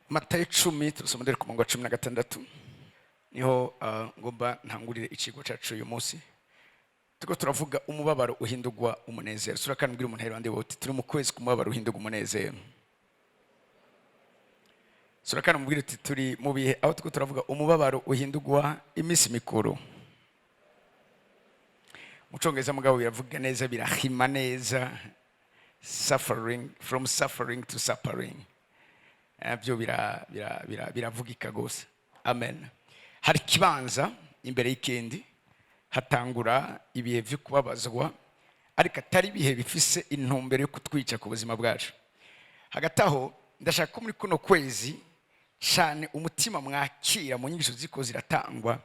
Matayo 10, turasoma ndere ku murongo wa 16, niho ngomba ntangurire ikigo cyacu uyu munsi. Turiko turavuga umubabaro uhindurwa umunezero. Sura kandi mbwira umuntu iruhande wote turi mu kwezi k'umubabaro uhindurwa umunezero. Sura kandi mubwire uti turi mu bihe aho turiko turavuga umubabaro uhindurwa iminsi mikuru. Mu Congereza mugabo biravuga neza, birahima neza: suffering, from suffering to suffering. Nabyo biravugika rwose. Amen. Hari ikibanza imbere y'ikindi, hatangura ibihe byo kubabazwa, ariko atari ibihe bifise intumbero yo kutwica ku buzima bwacu. Hagati aho, ndashaka ko muri kuno kwezi cyane umutima mwakira mu nyigisho ziko ziratangwa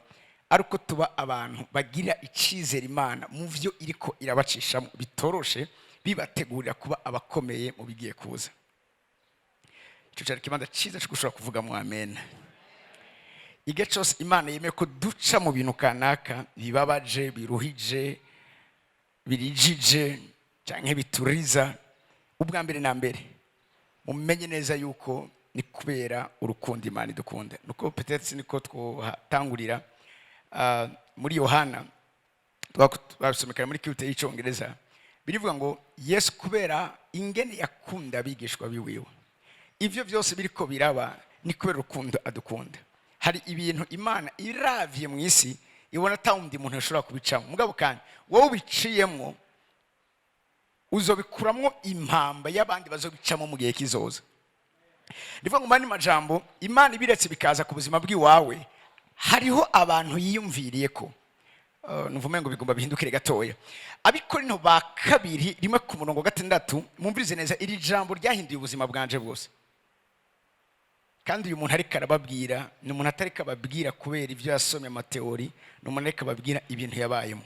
ari uko tuba abantu bagira icyizere Imana mu byo iriko irabacishamo bitoroshe, bibategurira kuba abakomeye mu bigiye kuza. Icyo cyari ikibanza cyiza cyo gushobora kuvugamo amen. Igihe cyose Imana yemeye ko duca mu bintu kanaka bibabaje, biruhije, birijije cyangwa bituriza, ubwa mbere na mbere mumenye neza yuko ni kubera urukundo Imana idukunda. Nuko peut-être niko twohatangurira. Muri Yohana twabisomekera muri culte y'Icyongereza, birivuga ngo Yesu kubera ingene yakunda abigishwa biwiwe, ivyo byose biriko biraba ni kubera urukundo adukunda. Hari ibintu Imana iravye mu isi ibona ata wundi muntu ashobora kubicamo, mugabo kandi wowe ubiciyemwo uzobikuramwo impamba y'abandi bazobicamo mu gihe kizoza. Ndivuga ngo mu yandi majambo, Imana ibiretse bikaza ku buzima bw'iwawe, hariho abantu yiyumviriye ko numva umengo bigomba bihindukire gatoya. Abikorinto ba kabiri 1 ku murongo 6, mwumvirize neza iri jambo ryahinduye ubuzima bwanje bwose. Kandi uyu muntu ariko arababwira ni umuntu atariko ababwira kubera ibyo yasomye, ama théories, ni umuntu ariko ababwira ibintu yabayemo.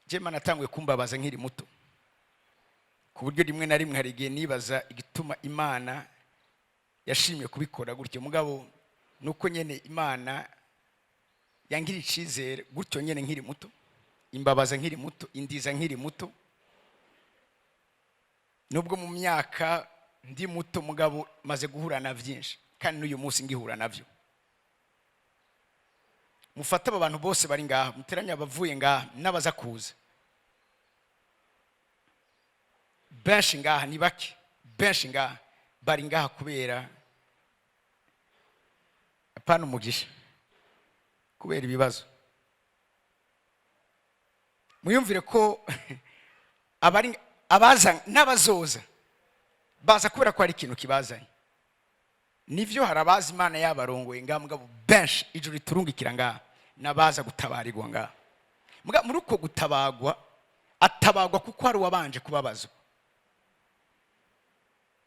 Jema natanguye kumbabaza nkiri muto, ku buryo rimwe na rimwe hari igihe nibaza igituma Imana yashimye kubikora gutyo. Mugabo nuko nyene Imana yangira icyizere gutyo nyene nkiri muto, imbabaza nkiri muto, indiza nkiri muto. Nubwo mu myaka ndi muto, mugabo maze guhura na byinshi, kandi n'uyu munsi ngihura nabyo. Mufate aba bantu bose bari ngaha, muteranye abavuye ngaha n'abaza kuza, benshi ngaha ni bake, benshi ngaha bari ngaha kubera apana umugisha, kubera ibibazo. Muyumvire ko abari abaza n'abazoza baza kubera ko hari ikintu kibazanye. Nivyo, hari abazi Imana yabarongoye ngaha, mugabo benshi ijuru riturungikira ngaha n'abaza gutabarirwa ngaha. Muri uko gutabagwa, atabagwa kuko hari uwabanje kubabazwa.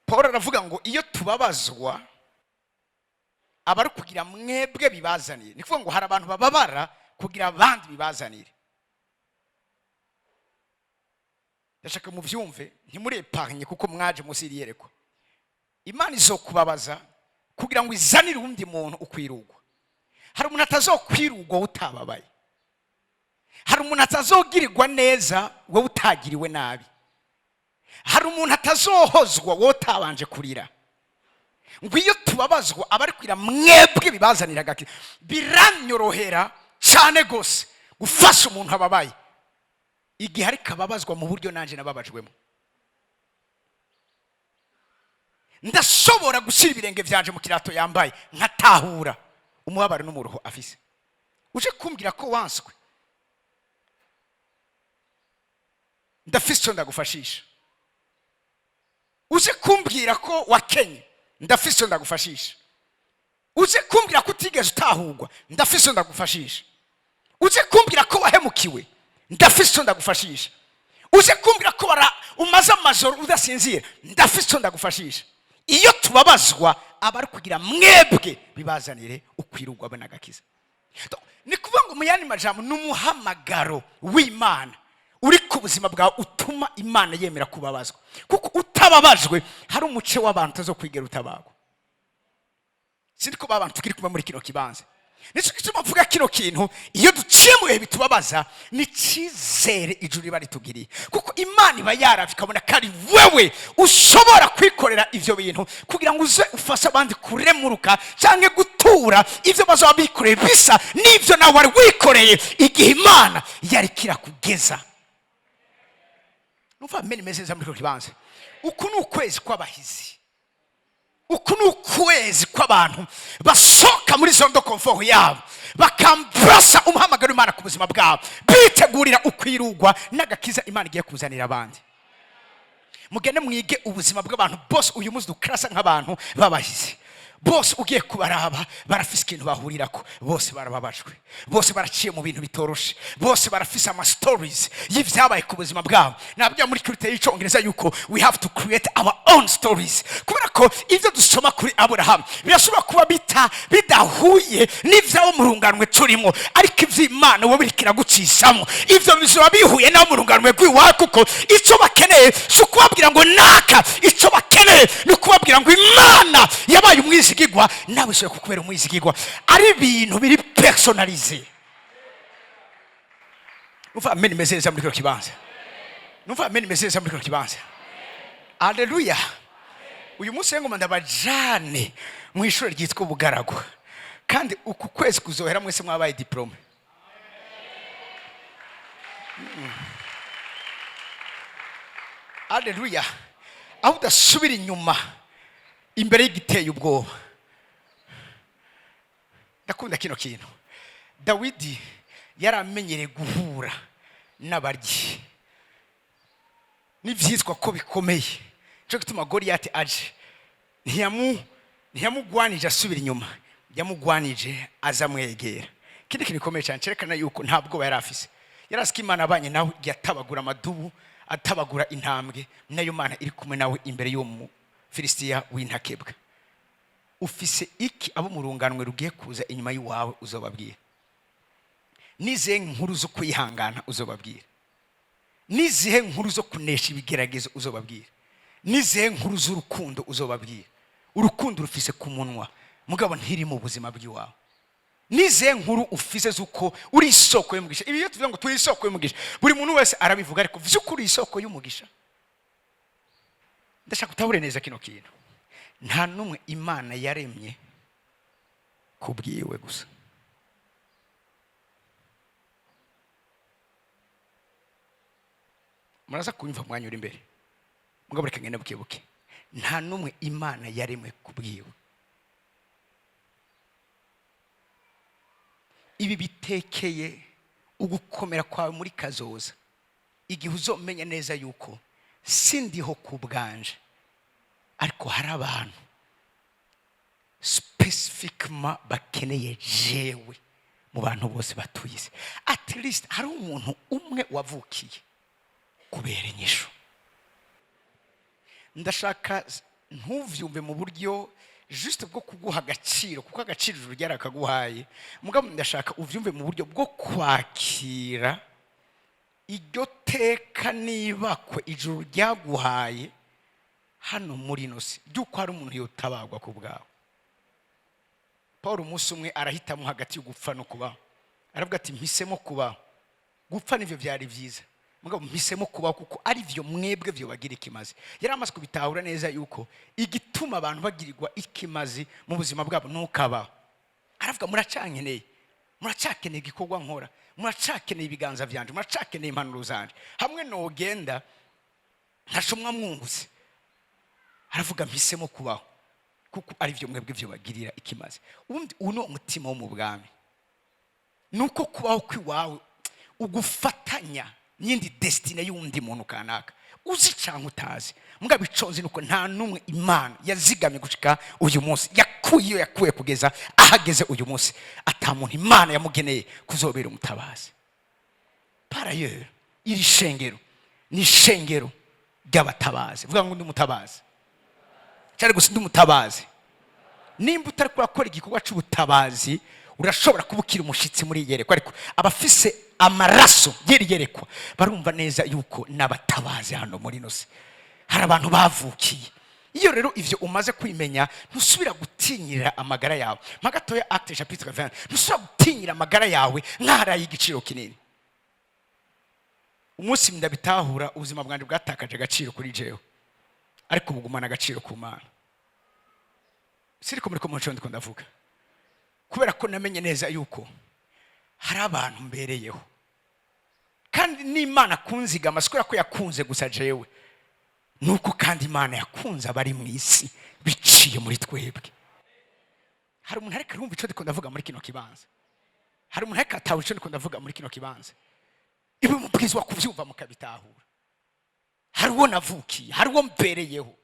Paul aravuga ngo iyo tubabazwa aba ari kugira mwebwe bibazanire. Ni kuvuga ngo hari abantu bababara kugira abandi bibazanire. Ndashaka mubyumve, ntimureparanye kuko mwaje munsi y'iriyerekwa. Imana izokubabaza kugira ngo izanire uwundi muntu ukwirugwa. Hari umuntu atazokwirugwa utababaye, hari umuntu atazogirirwa neza wowe utagiriwe nabi, hari umuntu atazohozwa wowe utabanje kurira. Ngo iyo tubabazwa aba ari kwira mwebwe bibazanira agakiza. Biranyorohera cyane rwose gufasha umuntu ababaye igihe ariko ababazwa mu buryo nanjye nababajwemo. Ndashobora gushyira ibirenge byanje mu kirato yambaye, nkatahura umubabaro n'umuruho afise. Uje kumbwira ko wanswe, ndafise icyo ndagufashisha. Uje kumbwira ko wakenye, ndafise icyo ndagufashisha. Uje kumbwira ko utigeze utahugwa, ndafise icyo ndagufashisha. Uje kumbwira ko wahemukiwe, ndafise icyo ndagufashisha. Uje kumbwira ko umaze amajoro udasinzira, ndafise icyo ndagufashisha. Iyo tubabazwa aba ari kugira mwebwe bibazanire ukwirugwa be n'agakiza. Ni kuvuga ngo mu yandi majambo ni umuhamagaro w'Imana uri ku buzima bwawe utuma Imana yemera kubabazwa, kuko utababajwe hari umuce w'abantu utazokwigera utabagwa. Sindi ko abantu tukiri kumwe muri kino kibanza. Nicyo gituma mvuga kino kintu: iyo duciye mu bihe bitubabaza, ni icyizere ijuru riba ritugiriye, kuko Imana iba yaravye ikabona ko ari wewe ushobora kwikorera ivyo bintu kugira ngo uze ufashe abandi kuremuruka canke gutura ivyo bazoba bikoreye bisa n'ivyo nawe wari wikoreye igihe Imana yari kirakugeza. Numva amen imeze neza muri kino kibanza. Uku ni ukwezi kw'abahizi, uku ni ukwezi kw'abantu basohoka muri zone de confort yabo, bakamburasa umuhamagaro w'Imana ku buzima bwabo, bitegurira ukwirugwa n'agakiza Imana igiye kuzanira abandi. Mugende mwige ubuzima bw'abantu bose uyu munsi dukarasa nk'abantu babahizi. Bose ugiye kubaraba barafise ikintu bahurirako, bose barababajwe, bose baraciye mu bintu bitoroshe, bose barafise ama stories y'ivyabaye ku buzima bwabo. Nabwiye muri culture y'Icongereza yuko we have to create our own stories, kubera ko ivyo dusoma kuri Aburahamu birashobora kuba bidahuye n'ivyabo mu runganwe turimo, ariko ivy'Imana wowe biriko iragucishamo ivyo bizoba bihuye nabo mu runganwe rw'iwawe, kuko ico bakeneye si ukubabwira ngo naka, ico bakeneye ni ukubabwira ngo Imana yabaye umwizigigwa, nawe ishobora kukubera umwizigigwa. Ari ibintu biri personnalisé. Numva amen imeze neza muri kino kibanza. Numva amen imeze neza muri kino kibanza. Aleluya! Uyu munsi rero ngoma ndabajane mu ishuri ryitwa ubugaragwa, kandi uku kwezi kuzohera mwese mwabaye diplômé. Aleluya! Aho udasubira inyuma imbere y'igiteye ubwoba. Ndakunda kino kintu. Dawidi yaramenyereye guhura n'abaryi n'ivyitwa ko bikomeye. Cyo gituma Goliyati aje ntiyamugwanije asubira inyuma, yamugwanije aza amwegera. Ikindi kintu gikomeye cyane cyerekana yuko nta bwoba yari afise, yari azi ko Imana abanye nawe yatabagura amadubu, atabagura intambwe, nayo Mana iri kumwe nawe imbere y'uwo Mufilisitiya w'intakebwa. Ufise iki abo mu runganwe rugiye kuza inyuma y'iwawe uzobabwira? N'izihe nkuru zo kwihangana uzobabwira? N'izihe nkuru zo kunesha ibigeragezo uzobabwira? N'izihe nkuru z'urukundo uzobabwira? Urukundo rufise ku munwa, mugabo ntiri mu buzima bw'iwawe. N'izihe nkuru ufise z'uko uri isoko y'umugisha? Ibi iyo tuvuga ngo turi isoko y'umugisha, buri muntu wese arabivuga, ariko vy'ukuri isoko y'umugisha, ndashaka utahure neza kino kintu: nta n'umwe Imana yaremye kubwiwe gusa. Muraza kunyumva mwanya uri imbere, mugabo reka ngende buke buke. Nta n'umwe Imana yaremwe kubwiwe. Ibi bitekeye ugukomera kwawe muri kazoza, igihe uzomenya neza yuko sindiho ku bwanje, ariko hari abantu spécifiquement bakeneye jewe mu bantu bose batuye isi. At least hari umuntu umwe wavukiye kubera inyishu. Ndashaka ntuvyumve mu buryo juste bwo kuguha agaciro, kuko agaciro ijuru ryarakaguhaye, mugabo ndashaka uvyumve mu buryo bwo kwakira iryo teka nibakwe ijuru ryaguhaye hano muri ino si, ry'uko hari umuntu yotabagwa ku bwawe. Paul umunsi umwe arahitamo hagati yo gupfa no kubaho. Aravuga ati: "Mpisemo kubaho. Gupfa nivyo byari byiza, mugabo mpisemo kubaho kuko ari byo mwebwe byo bagira ikimazi." Yari amaze kubitahura neza yuko igituma abantu bagirirwa ikimazi mu buzima bwabo nukabaho. Aravuga: "Muracankeneye, muracakeneye igikorwa nkora, muracakeneye ibiganza byanje, muracakeneye impanuro zanje. Hamwe nogenda ntashomwa mwungutse." Aravuga: "Mpisemo kubaho kuko ari byo mwebwe byo bagirira ikimazi." Ubundi ubu ni umutima wo mu bwami, nuko kubaho kw'iwawe ugufatanya n'iyindi destinée y'undi muntu kanaka uzi cyangwa utazi. Mugabo iconzi nuko nta n'umwe Imana yazigamye gushika uyu munsi, yakuye iyo yakuye kugeza ahageze uyu munsi, ata muntu Imana yamugeneye kuzobera umutabazi. Par ailleurs, iri shengero ni ishengero ry'abatabazi. Vuga ngo: "Ndi umutabazi." Cyari gusa, "Ndi umutabazi." Nimba utari kurakora igikorwa cy'ubutabazi, urashobora kuba ukiri umushyitsi muri iyi yerekwa, ariko abafise amaraso y'iri yerekwa barumva neza yuko n'abatabazi hano muri ino si hari abantu bavukiye. Iyo rero ivyo umaze kwimenya, ntusubira gutinyirira amagara yawe. Nka gatoya Acte chapitre 20, ntusubira gutinyira amagara yawe nk'ahari ay'igiciro kinini. Umunsi ndabitahura, ubuzima bwanjye bwatakaje agaciro kuri jewe, ariko bugumana agaciro ku Mana. Siriko muri ko muco ndiko ndavuga, kubera ko namenye neza yuko hari abantu mbereyeho, kandi n'Imana kunzigama si kubera ko yakunze gusa jewe, nuko kandi Imana yakunze abari mu isi biciye muri twebwe. Hari umuntu ariko arumva icyo ndiko ndavuga muri kino kibanza? Hari umuntu ariko atahura icyo ndiko ndavuga muri kino kibanza? Ibi mubwirizwa kubyumva mukabitahura. Hari uwo navukiye, hari uwo mbereyeho,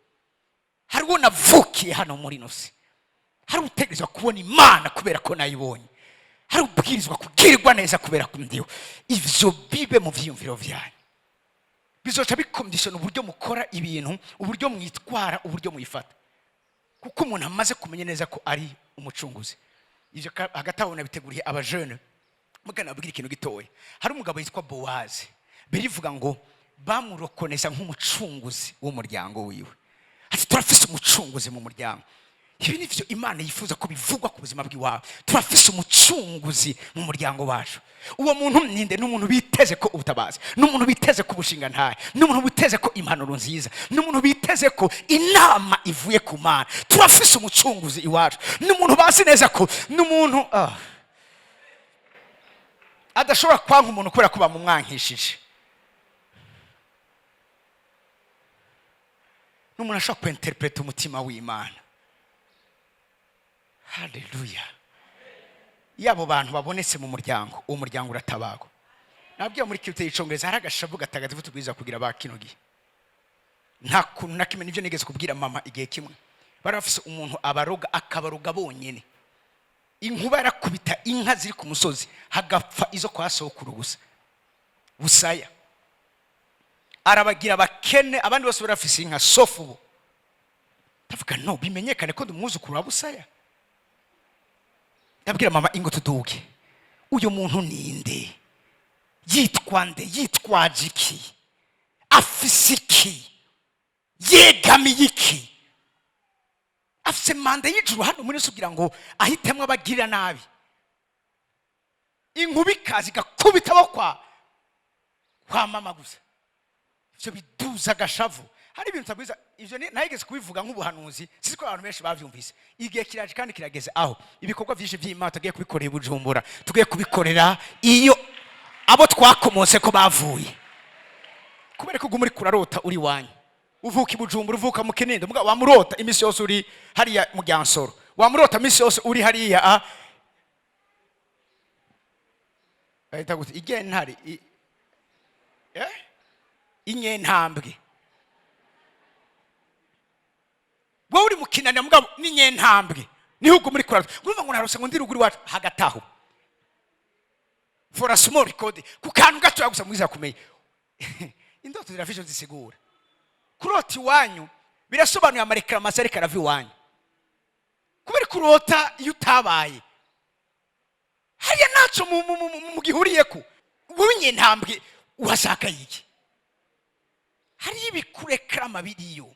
hari uwo navukiye hano muri ino si. Hari utegerezwa kubona Imana kubera ko nayibonye, hari ubwirizwa kugirirwa neza kubera ko ndiho. Ivyo bibe mu vyiyumviro vyanyu, bizoca bikondishona uburyo mukora ibintu, uburyo mwitwara, uburyo mwifata, kuko umuntu amaze kumenya neza ko ari umucunguzi. Ivyo hagati aho nabiteguriye abajene, mugana abwira ikintu gitoya. Hari umugabo yitwa Bowazi, birivuga ngo bamurokonesa nk'umucunguzi w'umuryango wiwe. Ati: "Turafise umucunguzi mu muryango." Ibi ni byo Imana yifuza ko bivugwa ku buzima bw'iwawe: turafise umucunguzi mu muryango wacu. Uwo muntu ninde? Ni umuntu biteze ko ubutabazi, ni umuntu biteze ko ubushinga ntahe, ni umuntu biteze ko impanuro nziza, ni umuntu biteze ko inama ivuye ku Mana. Turafise umucunguzi iwacu. Ni umuntu bazi neza ko ni umuntu adashobora kwanka umuntu kubera ko bamumwankishije. Ni umuntu ashobora kwinterpreta umutima w'Imana. Haleluya! Iyo abo bantu babonetse mu muryango, uwo muryango uratabagwa. Nabwiye muri kirite y'icongereza, hari agashavu gatagatifu tubwiza kugira ba kino gihe. Nta kuntu na kimwe, nibyo nigeze kubwira mama igihe kimwe. Bari bafise umuntu abaroga, akabaroga bonyene. Inkuba yarakubita inka ziri ku musozi, hagapfa izo kwa sokuru gusa. Busaya arabagira abakene, abandi bose bari bafise inka sauf ubu. Ndavuga: "No bimenyekane ko ndi umwuzukuru wa Busaya." Ndabwira mama: "Ingo tuduge, uyu muntu ninde? Yitwa nde? Yitwaje iki? Afise iki? Yegamiye iki? Afise manda y'ijuru hano muri kugira ngo ahitemo abagirira nabi?" Inkuba ikaza igakubita abo kwa mama gusa. Ivyo biduza agashavu. Hari ibintu utabwiza. Ivyo nahigeze kubivuga nk'ubuhanuzi, sizi ko abantu benshi bavyumvise. Igihe kiraje kandi kirageze aho ibikorwa vyinshi vy'Imana tugiye kubikorera i Bujumbura, tugiye kubikorera iyo abo twakomotse ko bavuye. Kubera ko uguma uriko urarota uri iwanyu, uvuka i Bujumbura, uvuka mu Kinindo, muga wamurota iminsi yose uri hariya mu Ryansoro, wamurota iminsi yose uri hariya a bahita gute, igentare eh? Inyentambwe. Wowe uri mu Kinanira, mugabo n'inyentambwe niho uguma uri kurarota. Urumva ngo narose ngo ndi ruguru iwacu. Hagati aho, for a small record, ku kantu gatoya gusa mwiza kumenya, indoto zirafise ico zisigura. Kurota iwanyu birasobanuye ama réclamations ariko arava iwanyu. Kubera kurota iyo utabaye hariya, ntaco mugihuriyeko. Wowe nyentambwe uhashaka iki? Hariyo ibikurekrama biriyo.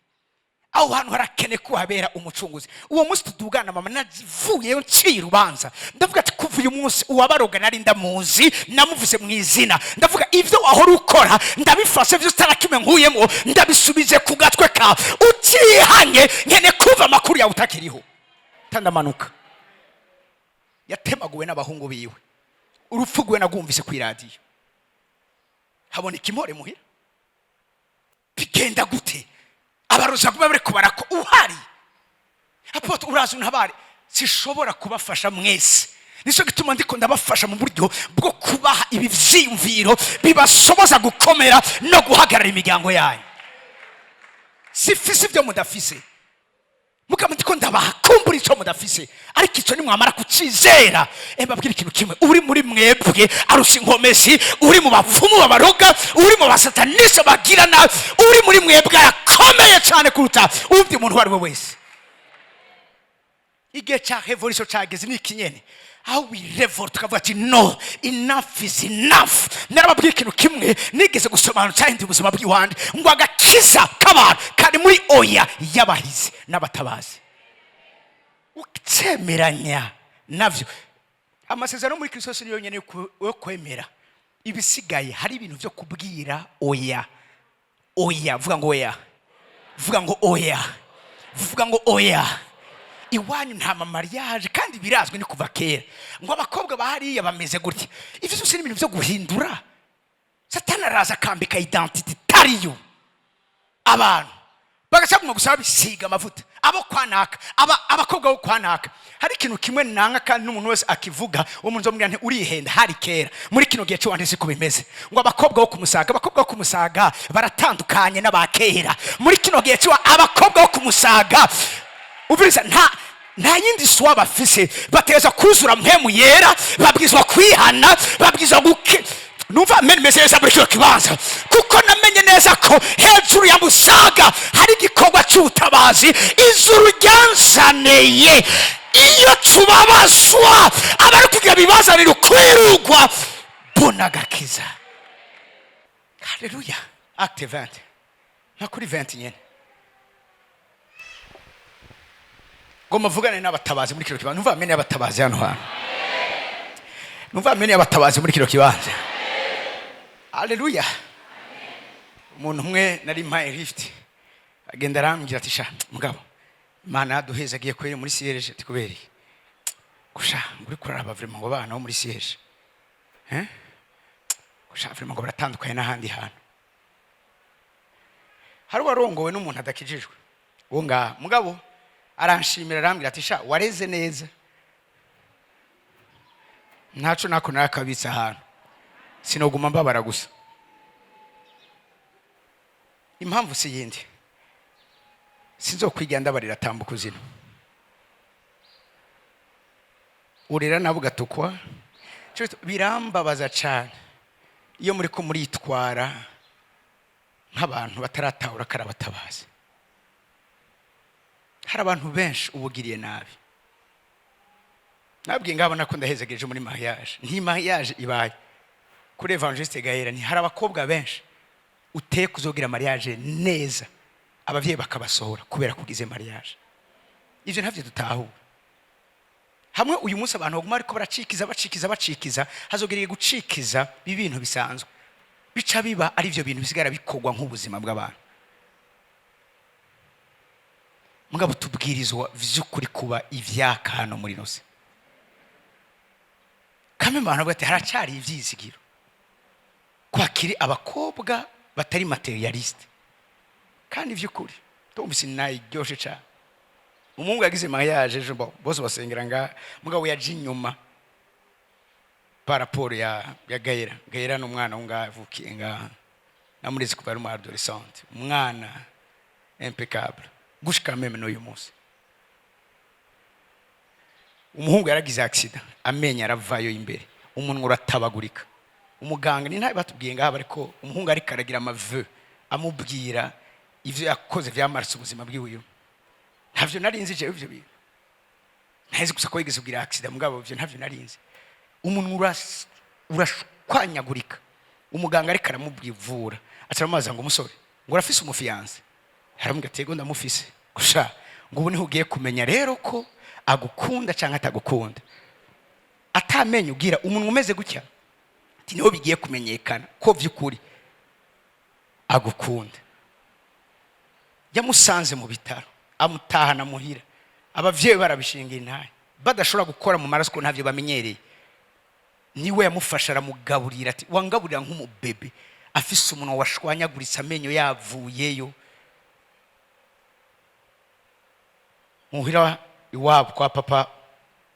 Aho hantu harakene ko habera umucunguzi. Uwo munsi tudugana, mama, navuyeyo nciye urubanza. Ndavuga ati: "Kuva uyu munsi, uwabaroga nari ndamuzi, namuvuze mu izina." Ndavuga: "Ibyo wahora ukora ndabifashe byose, utarakimwe nkuyemo, ndabisubije ku gatwe kawe. Utihanye, nkene kumva amakuru yawe utakiriho." Tandamanuka, yatemaguwe n'abahungu biwe. Urupfu rwe nagwumvise ku iradiyo. Haboneka impore muhira. Bigenda gute? Abarozi baguma bari kubara ko uhari. Apôtre, uraza untabare. Sishobora kubafasha mwese, nicyo gituma ndiko ndabafasha mu buryo bwo kubaha ibi vyiyumviro bibashoboza gukomera no guhagarara imiryango yanyu. Sifise ibyo mudafise, mugabo ndiko ndabaha kumbura ico mudafise. Ariko ico nimwamara kucizera, mbabwira ikintu kimwe: uri muri mwebwe arusha inkomezi uri mu bapfumu babaroga, uri mu basatanisha bagira nabi. Uri muri mwebwe arakomeye cyane kuruta undi muntu uwo ari we wese. Igihe cya révolution cyageze, ni ikinyene aho we revolt, tukavuga ati: "No, enough is enough." Narababwiye ikintu kimwe nigeze gusobanura cyahinduye ubuzima bw'iwanje, ngo agakiza k'abantu kari muri oya y'abahizi n'abatabazi. Ucemeranya navyo, amasezerano muri Kristo niyo nyene yo kwemera. Ibisigaye hari ibintu byo kubwira oya. Oya, vuga ngo oya, vuga ngo oya, vuga ngo oya. Iwanyu nta ma mariage, kandi birazwi ni kuva kera ngo abakobwa bahariya bameze gutya. Ivyo byose ni ibintu byo guhindura. Satani araza akambika identité itariyo abantu, bagashaka gusa babisiga amavuta abo kwanaka, aba abakobwa bo kwanaka. Hari ikintu kimwe nanga, kandi n'umuntu wese akivuga uwo muntu nzomubwira nti urihenda. Hari kera, muri kino gihe cyo siko bimeze, ngo abakobwa bo kumusaga, abakobwa bo kumusaga baratandukanye n'abakera. Muri kino gihe cyo abakobwa bo kumusaga, ubiriza, nta yindi swa bafise. Bateza kuzura Mpwemu Yera, babwizwa kwihana, babwizwa guke. Numva amen meze neza muri kino kibanza, kuko namenye neza ko hejuru ya Musaga hari igikorwa cy'ubutabazi ijuru ryanzaniye. Iyo tubabazwa abari kugira bibazanira ukwirugwa bona agakiza. Haleluya! Acte 20, nka kuri 20 nyene, ngo muvugane n'abatabazi muri kino kibanza. Numva amen y'abatabazi hano hantu, numva amen y'abatabazi muri kino kibanza. Haleluya! Umuntu umwe nari mpaye lift, agenda arambwira ati: "Sha mugabo, Imana yaduheza agiye kweri muri siège." Ati: "Kubera iki?" "Gusha ngo uri kuraraba vraiment ngo abana bo muri siège, eh, gusha vraiment ngo baratandukanye n'ahandi hantu." Hari uwarongowe n'umuntu adakijijwe uwo ngaha, mugabo aranshimira, arambwira ati: "Sha, wareze neza, ntaco nako narakabitse ahantu, sinoguma mbabara gusa." Impamvu si yindi, sinzokwiga ndabarira. Tambuka uzino urera nabo ugatukwa. Birambabaza cyane iyo muri ko muritwara nk'abantu bataratahura ko ari abatabazi. Hari abantu benshi ubugiriye nabi. Nabwiye ngabona ko ndahezegeje muri mariage, nti mariage ibaye kuri évangéliste Gaera, ni hari abakobwa benshi uteye kuzogira mariage neza, abavyeyi bakabasohora kubera kugize mariage. Ivyo ntavyo dutahura. Hamwe uyu munsi abantu baguma ariko baracikiza, bacikiza, bacikiza, hazogereye gucikiza ibintu bisanzwe, bica biba ari byo bintu bisigara bikorwa nk'ubuzima bw'abantu. Mugabo tubwirizwa vy'ukuri kuba ivyaka hano muri nose kamwe. Abantu bavuga ati haracari ivyizigiro kwakiri abakobwa batari matérialiste. Kandi vy'ukuri tumvise nayiryoshe cyane. Umuhungu yagize mariage ejo, bose basengera nga, mugabo yaje inyuma par rapport ya Gaera. Gaera ni umwana wo ngaha, avukiye ngaha, namureze kuva ari umu adolescente, umwana impeccable gushika même n'uyu munsi. Umuhungu yaragize accident, amenyo aravayo imbere, umunwa uratabagurika. Umuganga ni ntabe batubwiye ngaha, ariko umuhungu ariko aragira ama aveux, amubwira ivyo yakoze vyamaritse ubuzima bwiwe. Ntavyo nari nzi jewe ivyo bintu, ntazi gusa ko yigeze kugira accident, mugabo ivyo ntavyo nari nzi. Umunwa urashwanyagurika. Umuganga ariko aramubwivura, aca aramubaza ngo: "Umusore, ngo urafise umu fiancé?" Aramubwira ati: "Yego, ndamufise." Gusha ngo: "Ubu niho ugiye kumenya rero ko agukunda cyangwa atagukunda." Atamenye ugira umunwa umeze gutya, ati niho bigiye kumenyekana ko vy'ukuri agukunda. Yamusanze mu bitaro, amutahana muhira, abavyeyi barabishinga intahe, badashobora gukora mu maraso ko ntavyo bamenyereye. Niwe yamufasha, aramugaburira, ati: "Wangaburira nk'umubebe," afise umunwa washwanyaguritse, amenyo yavuyeyo. Muhira iwabo kwa papa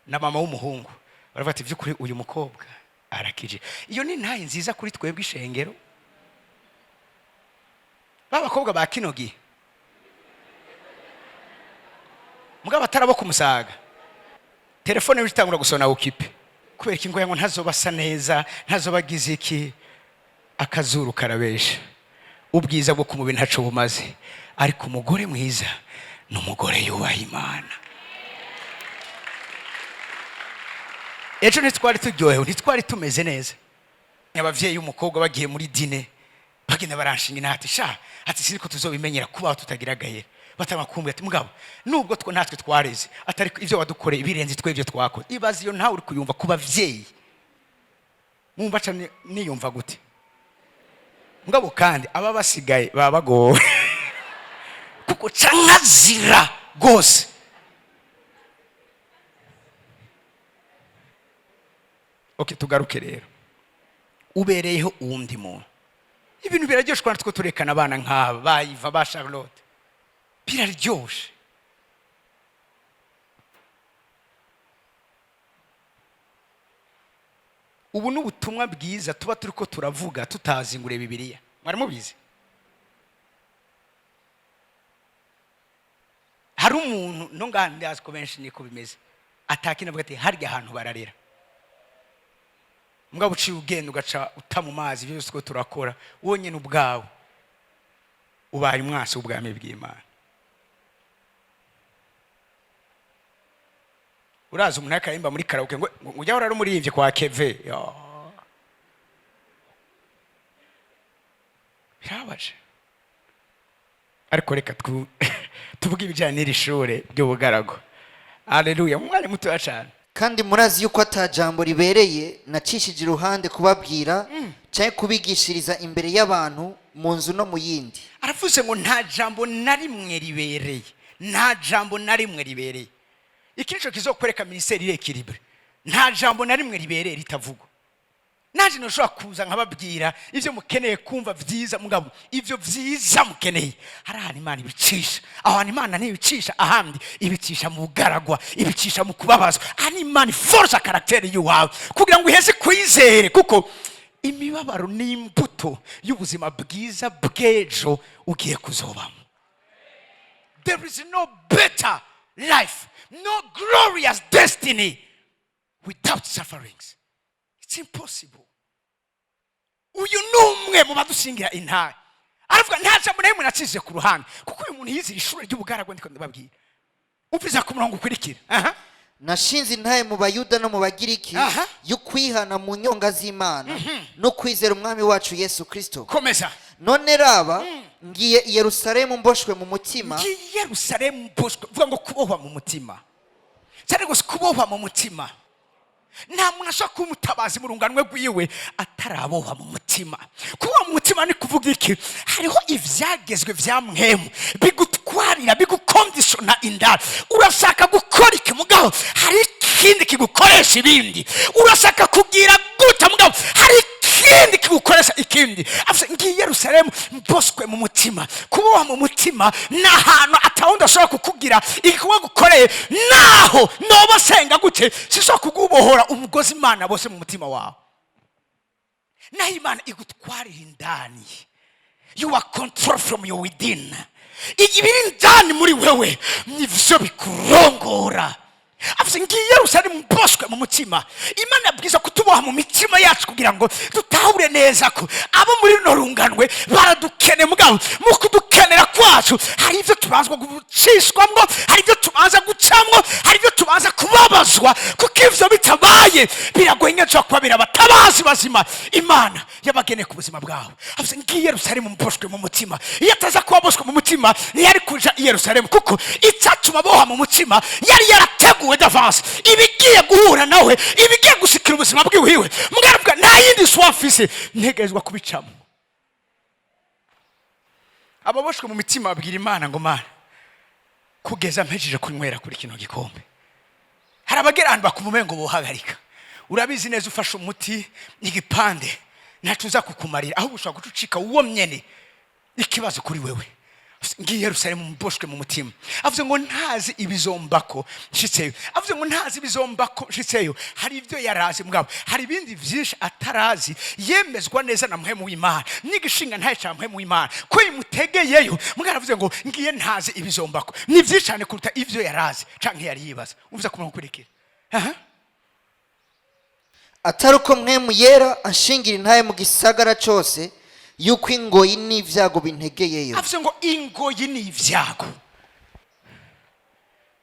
na mama w'umuhungu baravuga ati: "By'ukuri uyu mukobwa arakije." Iyo ni ntaye nziza kuri twebwe ishengero. Ba bakobwa ba kino gihe, mugabo atarabo kumusaga, telefone bitangura gusona occupé kubera iki? Ngo ntazoba asa neza, ntazoba agize iki. Akazuru karabesha, ubwiza bwo ku mubiri ntaco bumaze, ariko umugore mwiza ni umugore yubaha Imana. Ejo ntitwari turyohewe, ntitwari tumeze neza. Abavyeyi y'umukobwa bagiye muri dîner, bagenda baranshinga inati sha, ati siniko tuzobimenyera kubaho tutagira Gahera. Batamakumbwe ati: "Mugabo nubwo two natwe twareze, atari ivyo wadukoreye birenze twe ibyo twakoze." Ibaze iyo ntawe uri kuyumva ku bavyeyi. Mwumva ca niyumva gute? Mugabo kandi aba basigaye baba bagowe, kuko ca nkazira rwose. Okay, tugaruke rero. Ubereyeho uwundi muntu, ibintu biraryoshe kandi two turekana abana nk'aba bayiva ba Charlotte, biraryoshe. Ubu ni ubutumwa bwiza tuba turi ko turavuga tutazingure Bibiliya. Mwari mubizi? Hari umuntu no ngaha, ndazi ko benshi niko bimeze, atakina avuga ati harya ahantu bararera. Mugabo uciye ugenda ugaca uta mu mazi ibyo byose ko turakora, wonyine ubwawe ubaye umwasi w'ubwami bw'Imana. Uraza umuntu akaririmba muri karaoke ngo ujya urara umuririmbyi kwa Keve. Yo. Birababaje. Ariko reka tuvuge ibijyanye n'iri shure ry'ubugaragu. Aleluya! Mu mwanya mutoya cyane. Kandi murazi yuko ata jambo ribereye nacishije iruhande kubabwira cyangwa kubigishiriza imbere y'abantu mu nzu no mu yindi. Aravuze ngo nta jambo na rimwe ribereye, nta jambo na rimwe ribereye. Iki nico kizokwereka ministère iri équilibrée. Nta jambo na rimwe ribereye ritavugwa. Naje nashobora kuza nkababwira ivyo mukeneye kumva vyiza, mugabo ivyo vyiza mukeneye hari ahantu Imana ibicisha. Aho hantu Imana ntibicisha ahandi, ibicisha mu bugaragwa, ibicisha mu kubabazwa. Aha ni Imana iforce caractère y'uwawe kugira ngo iheze kwizere, kuko imibabaro ni imbuto y'ubuzima bwiza bw'ejo ugiye kuzobamo. There is no better life, no glorious destiny without sufferings. It's impossible. Uyu ni umwe mu badushingira intare. Aravuga nta jambo na rimwe nacishije ku ruhande, kuko uyu muntu yizira ishuri ry'ubugaragwa. Ndiko ndababwira, umviza ku murongo ukurikira. Aha. Nashinze intahe mu Bayuda no mu Bagiriki y'ukwihana mu nyonga z'Imana no kwizera Umwami wacu Yesu Kristo. Komeza. None raba, ngiye i Yerusalemu mboshwe mu mutima. Ngiye i Yerusalemu mboshwe. Vuga ngo kubohwa mu mutima. Cyane gusa kubohwa mu mutima. Nta muntu ashobora kuba umutabazi mu runganwe rwiwe atarabohwa mu mutima. Kubohwa mu mutima ni kuvuga iki? Hariho ivyagezwe vya mpwemu bigutwarira, bigukondishona indani. Urashaka gukora iki, mugabo hari ikindi kigukoresha ibindi. Urashaka kugira gute, mugabo hari ikindi kigukoresha ikindi. Avuze ngiye i Yerusalemu mboswe mu mutima. Kubohwa mu mutima ni ahantu atawundi ashobora kukugira igikorwa gukoreye. Naho noba senga gute, sinshobora kugubohora umugozi Imana bose mu mutima wawe. Naho Imana igutwarira indani, you are control from your within. Ibiri indani muri wewe nivyo bikurongora. Avuze ngiye i Yerusalemu mboswe mu mutima. Imana yabwiza kutuboha mu mitima yacu kugira ngo dutahure neza ko abo muri runo runganwe baradukeneye. Mugabo mu kudukenera kwacu hari ibyo tubanza gucishwamwo, hari ibyo tubanza gucamwo, hari ibyo tubanza kubabazwa, kuko ivyo bitabaye biragoye ingene dushobora kuba birabatabazi bazima Imana yabageneye ku buzima bwawe. Avuze ngiye i Yerusalemu mboshwe mu mutima. Iyo ataza kuba aboshwe mu mutima ntiyari kuja i Yerusalemu, kuko icyatuma aboha mu mutima yari yarateguwe d'avance ibigiye guhura nawe, ibigiye gushikira ubuzima bwiwiwe. Mwaravuga nta yindi choix mfise, ntegerezwa kubicamo. Ababoshwe mu mitima babwira Imana ngo Mana, kugeza mpejeje kunywera kuri kino gikombe. Hari abagera ahantu bakumva umengo bohagarika. Urabizi neza, ufashe umuti igipande ntaco uza kukumarira, ahubwo ushobora guca ucika uwo myene ikibazo kuri wewe. Ngiye Yerusalemu mboshwe mu mutima. Avuze ngo ntazi ibizombako nshitseyo. Avuze ngo ntazi ibizombako nshitseyo. Hari ibyo yarazi, mugabo hari ibindi vyinshi atarazi, yemezwa neza na mpwemu w'Imana n'igishinga ntaye ca mpwemu w'Imana ko imutegeyeyo. Mugabo aravuze ngo ngiye ntazi ibizombako, ni vyinshi cyane kuruta ivyo yarazi canke yari yibaza. Umviza ku murongo ukurikira. Aha. Atari uko Mpwemu Yera anshingira intahe mu gisagara cose yuko ingoyi n'ibyago bintegeyeyo. Avuze ngo ingoyi ni ibyago.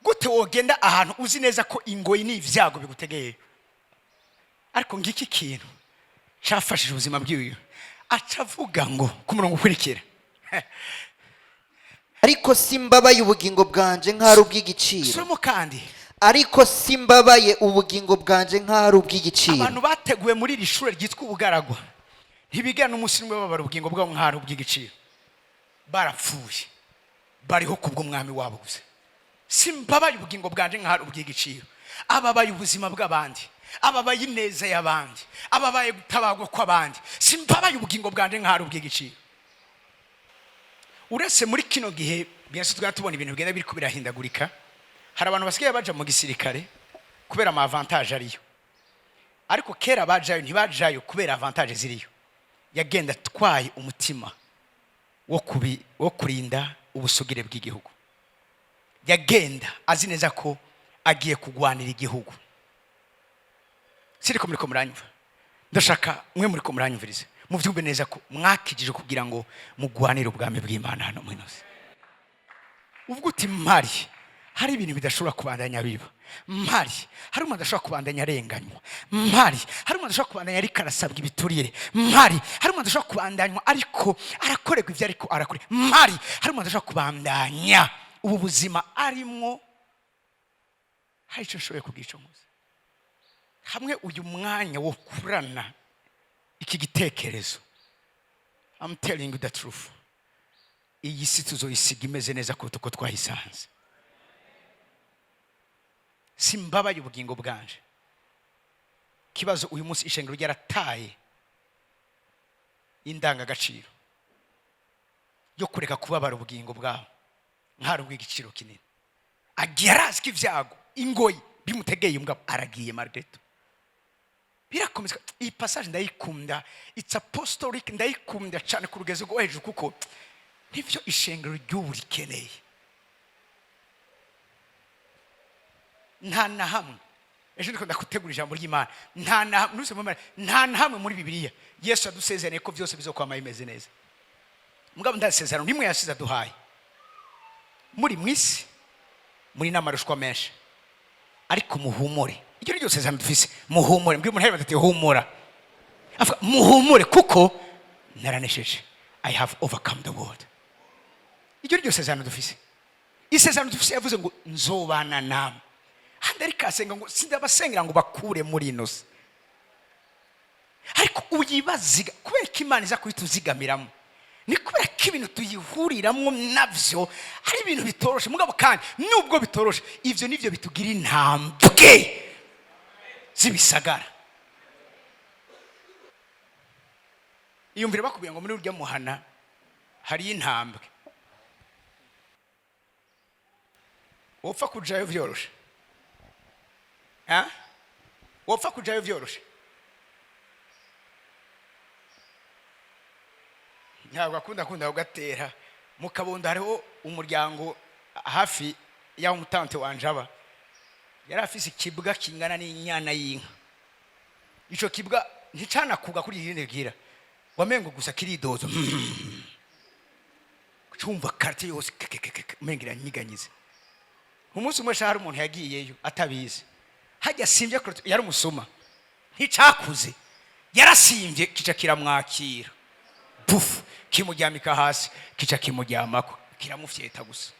Gute wogenda ahantu uzi neza ko ingoyi ni ibyago bigutegeye? Ariko ngiki kintu cyafashije ubuzima bwiwe, aca avuga ngo ku murongo ukurikira. Ariko simbabaye ubugingo bwanje nk'ari ubw'igiciro. Somo kandi. Ariko simbabaye ubugingo bwanje nk'aho ari ubw'igiciro. Abantu bateguwe muri iri shuri ryitwa ubugaragwa ntibigana n'umunsi umwe babara ubugingo bwabo nk'aho ari ubw'igiciro. Barapfuye, bariho kubw'umwami wabo gusa. Simbabaye ubugingo bwanje nk'aho ari ubw'igiciro. Ababaye ubuzima bw'abandi, ababaye ineza y'abandi, ababaye gutabagwa kw'abandi. Simbabaye ubugingo bwanje nk'aho ari ubw'igiciro. Uretse muri kino gihe byose twari tubona ibintu bigenda biriko birahindagurika, hari abantu basigaye baja mu gisirikare kubera ama avantage ariyo. Ariko kera bajayo, ntibajayo kubera avantage ziriyo. Yagenda atwaye umutima wo kurinda ubusugire bw'igihugu. Yagenda azi neza ko agiye kugwanira igihugu. Siriko muriko muranyumva? Ndashaka mwe muriko muranyumviriza muvyumve neza ko mwakijije kugira ngo mugwanire ubwami bw'Imana hano mwinoze. Uvuga uti: "Mpari hari ibintu bidashobora kubandanya biba. Mpari hari umuntu adashobora kubandanya arenganywa. Mpari hari umuntu adashobora kubandanya ariko arasabwa ibiturire. Mpari hari umuntu adashobora kubandanywa ariko arakorerwa ibyo ariko arakore. Mpari hari umuntu adashobora kubandanya ubu buzima arimwo. Hari icyo nshoboye kugira icyo nkoze." Hamwe uyu mwanya wo kurana iki gitekerezo, I'm telling you the truth, iyi si tuzoyisiga imeze neza kuruta uko twayisanze. Simbabaye ubugingo bwanje. Kibazo, uyu munsi ishengero ryarataye indangagaciro yo kureka kubabara ubugingo bwabo nk'ari ubw'igiciro kinini. Agiye arazi ko ibyago, ingoyi bimutegeye, umugabo aragiye. Margaret birakomeza. Iyi passage ndayikunda, it's apostolic. Ndayikunda cyane ku rugezo rwo hejuru, kuko nibyo ishengero ry'ubu rikeneye. Nta na hamwe, ejo ndiko ndakutegura ijambo ry'Imana, nta na hamwe nuse mu, nta na hamwe muri Bibiliya Yesu yadusezeraniye ko byose bizokwama bimeze neza. Mugabo nta sezerano rimwe yasize aduhaye. Muri mu isi muri n'amarushwa menshi, ariko muhumure. Iryo ni ryo sezerano dufise. Muhumure. Mbwira umuntu ati: "Humura." Avuga: "Muhumure kuko naranesheje. I have overcome the world." Iryo ni ryo sezerano dufise. Isezerano dufise, yavuze ngo: "Nzobana namwe." Handi ariko asenga ngo: "Sindabasengera ngo bakure muri ino si." Ariko uyibaziga kubera ko Imana iza kuhituzigamiramo, ni kubera ko ibintu tuyihuriramo nabyo ari ibintu bitoroshe. Mugabo kandi nubwo bitoroshe, ibyo nibyo bitugira intambwe z'ibisagara. Iyumvire bakubwiye ngo muri urya muhana hariyo intambwe, wopfa kujayo vyoroshe? Ha? Wopfa kujayo vyoroshe? Ntabwo akunda akunda kugatera mu Kabondo. Hariho umuryango hafi y'aho umutante wanje aba, yari afise ikibwa kingana n'inyana y'inka. Ico kibwa nticanakuga kuri irindi bwira wamengo gusa kiridozo, cumva quartier yose kekekeke, umengo iranyiganyize. Umunsi umwe hari umuntu yagiyeyo atabizi, hajya asimvye, yari umusuma, nticakuze, yarasimvye kica kiramwakira, pufu, kimuryamika hasi, kica kimuryamako, kiramufyeta gusa,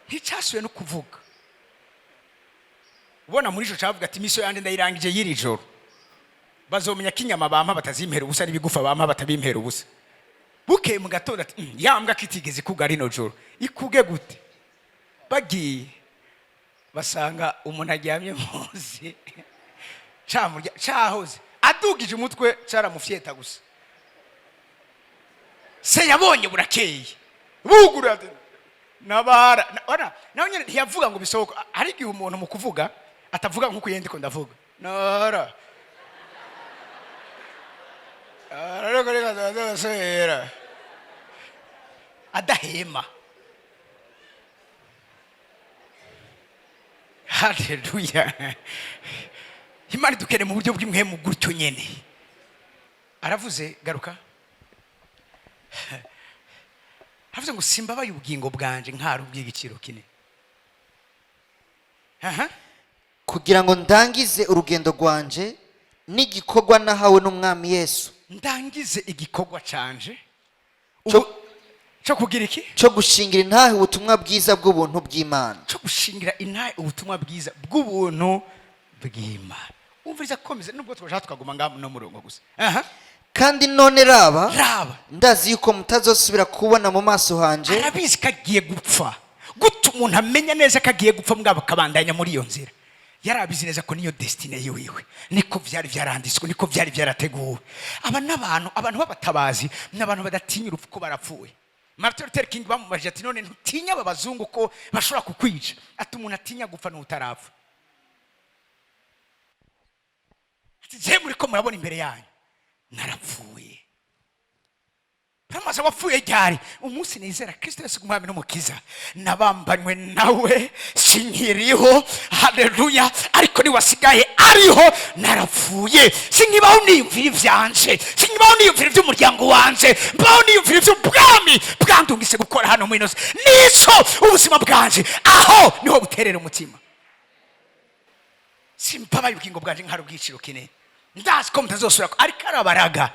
nticyasuye no kuvuga. Ubona muri ico cavuga ati: "Mission yanje ndayirangije y'iri joro. Bazomenya ko inyama bampa batazimpera ubusa, n'ibigufa bampa batabimpera ubusa." Bukeye mu gatondo ati: Ya mbwa kitigeze ikuga rino joro, ikuge gute?" Bagiye basanga umuntu aryamye munsi camurya cahoze adugije umutwe, caramufyeta gusa. Se yabonye burakeye, bugura ati: "Nabara ona." Nawe nyine ntiyavuga ngo bisohoka. Hari igihe umuntu mu kuvuga atavuga nk'uko yenda ko ndavuga nara ariko reka ndasubira adahema. Haleluya! Imana idukene mu buryo bw'imwemu gutyo nyene. Aravuze, garuka, aravuze ngo: "Simbabaye ubugingo bwanje nkari ubw'igiciro kinini." Aha. Kugira ngo ndangize urugendo rwanje n'igikorwa nahawe n'Umwami Yesu. Ndangize igikorwa canje. Cyo kugira iki? Cyo gushingira intahe ubutumwa bwiza bw'ubuntu bw'Imana. Cyo gushingira intahe ubutumwa bwiza bw'ubuntu bw'Imana. Umviriza, komeza, nubwo twashaka tukaguma ngaha no murongo gusa. Aha. Kandi none raba, Raba, ndazi yuko mutazosubira kubona mu maso hanje. Arabizi ko agiye gupfa. Gute umuntu amenya neza ko agiye gupfa, mugabo akabandanya muri iyo nzira? Yarabizi neza ko niyo destinée yiwiwe, niko byari byaranditswe, niko byari byarateguwe. Aba n'abantu, abantu b'abatabazi, ni abantu badatinya urupfu ko barapfuye. Martin Luther King bamubajije ati: "None ntutinya aba bazungu ko bashobora kukwica?" Ati: "Umuntu atinya gupfa n'utarapfa." Ati: "Je muri ko murabona imbere yanyu narapfuye." Bamaze: "Wapfuye ryari?" "Umunsi nizera Kristo Yesu umwami n'umukiza, nabambanywe nawe, sinkiriho, haleluya, ariko niwasigaye ariho. Narapfuye, sinkibaho niyumvira ivyanje, sinkibaho niyumvira ivy'umuryango wanje, mbaho niyumvira ivy'ubwami bwandungise gukora hano muri ino si. Nico ubuzima bwanje, aho niho buterera umutima. Simbabaye ubugingo bwanje nkari ubwiciro kinini. Ndazi ko mutazosubira." Ariko arabaraga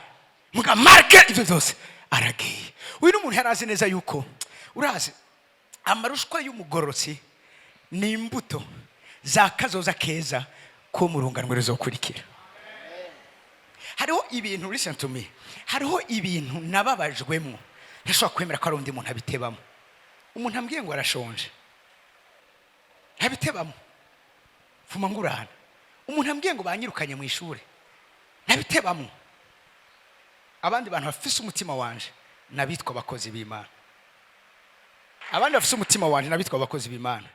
muga marke ibyo byose aragiye. Uyu ni umuntu yari azi neza yuko, urazi, amarushwa y'umugororotsi ni imbuto za kazoza keza ko mu rungano ruzokurikira. Hariho ibintu, listen to me, hariho ibintu nababajwemo ntashobora kwemera ko ari undi muntu abitebamo. Umuntu ambwiye ngo arashonje, ntabitebamo, mfuma ngurana. Umuntu ambwiye ngo banyirukanye mu ishuri, ntabitebamo. Abandi bantu bafise umutima wanje n'abitwa abakozi b'Imana. Abandi bafise umutima wanje n'abitwa abakozi b'Imana.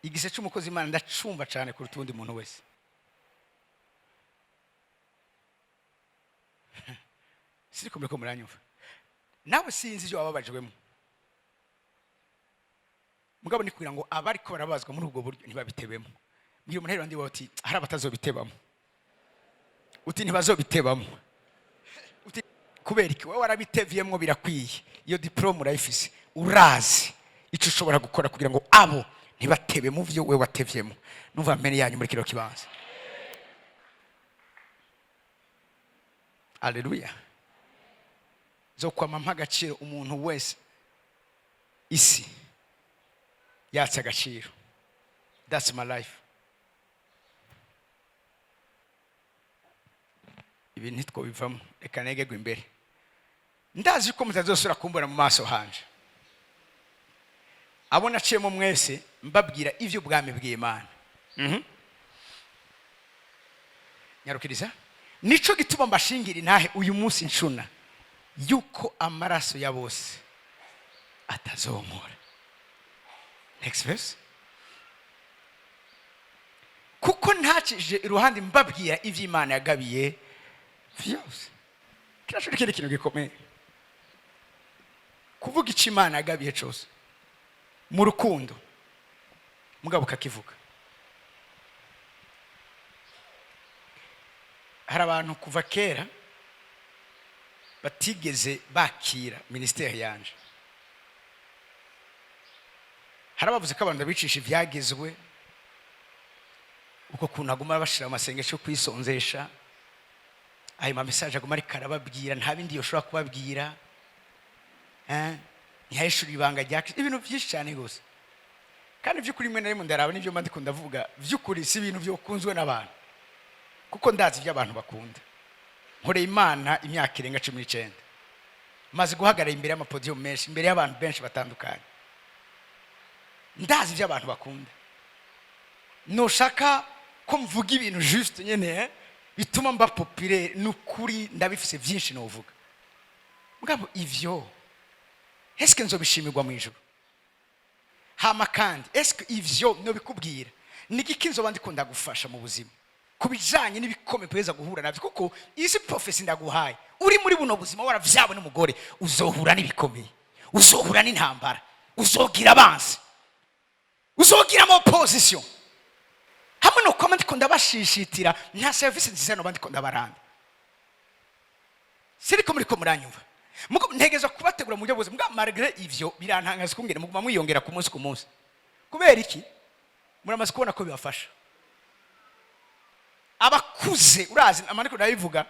Igise cy'umukozi w'Imana ndacumva cyane kuruta uwundi muntu wese. Siriko muriko muranyumva? Nawe sinzi ibyo wababajwemo, mugabo ni kugira ngo abariko barabazwa muri ubwo buryo ntibabitebemo. Mbwira umuntu ndi uti: "Hari abatazobitebamo." Uti: "Ntibazobitebamo." Uti: "Kubera iki?" Wowe warabiteviyemwo, birakwiye, iyo diplôme urayifise, urazi icyo ushobora gukora kugira ngo abo ntibatebe mu byo we watevyemo. Numva mbere yanyu muri kino kibanza. Aleluya. Zo kwama mpa agaciro umuntu wese isi yatse agaciro. That's my life. Ibi ntitwobivamo, reka negerwe imbere. Ndazi ko mutazosubira kumbona mu maso hanje. Abo naciyemo mwese mbabwira iby'ubwami bw'Imana. Nyarukiriza. Nico gituma mbashingira intahe uyu munsi ncuna yuko amaraso ya bose atazonkora. Next verse. Kuko ntacishije iruhande mbabwira iby'Imana yagabiye byose. Kiraco ni ikindi kintu gikomeye, kuvuga icyo Imana yagabiye cyose mu rukundo, mugabo ukakivuga. Hari abantu kuva kera batigeze bakira ministère yanje. Hari abavuze ko abantu babicisha ibyagezwe, uko kuntu aguma bashira amasengesho yo kwisonzesha, ayo ma message aguma ariko arababwira, nta bindi yoshobora kubabwira, ntiyahishura ibanga rya Kristo, ibintu byinshi cyane rwose. Kandi by'ukuri rimwe na rimwe ndaraba n'ibyo mba ndiko ndavuga, by'ukuri si ibintu byokunzwe n'abantu, kuko ndazi ibyo abantu bakunda. Nkoreye Imana imyaka irenga 19, maze guhagarara imbere y'amapodium menshi, imbere y'abantu benshi batandukanye. Ndazi ibyo abantu bakunda. Nushaka ko mvuga ibintu juste nyene, bituma mba populaire, ni ukuri ndabifise byinshi novuga. Mugabo ivyo eske nzobishimirwa mu ijuru? Hama kandi eske ivyo nobikubwira ni igiki nzoba ndiko ndagufasha mu buzima ku bijanye n'ibikomeye uweza guhura navyo? Kuko izi prophétie ndaguhaye, uri muri buno buzima waravyawe n'umugore, uzohura n'ibikomeye, uzohura n'intambara, uzogira abansi, uzogira ama opposition. Hamwe no kwama ndiko ndabashishitira, nta service nziza noba ndiko ndabaranga. Siriko muriko muranyumva? Mugo ntegerezwa kubategura mu buryo bwose. Mbwa malgré ivyo birantangaza kungene muguma mwiyongera ku munsi ku munsi. Kubera iki? Muramaze kubona ko bibafasha. Abakuze, urazi amaniko ndabivuga,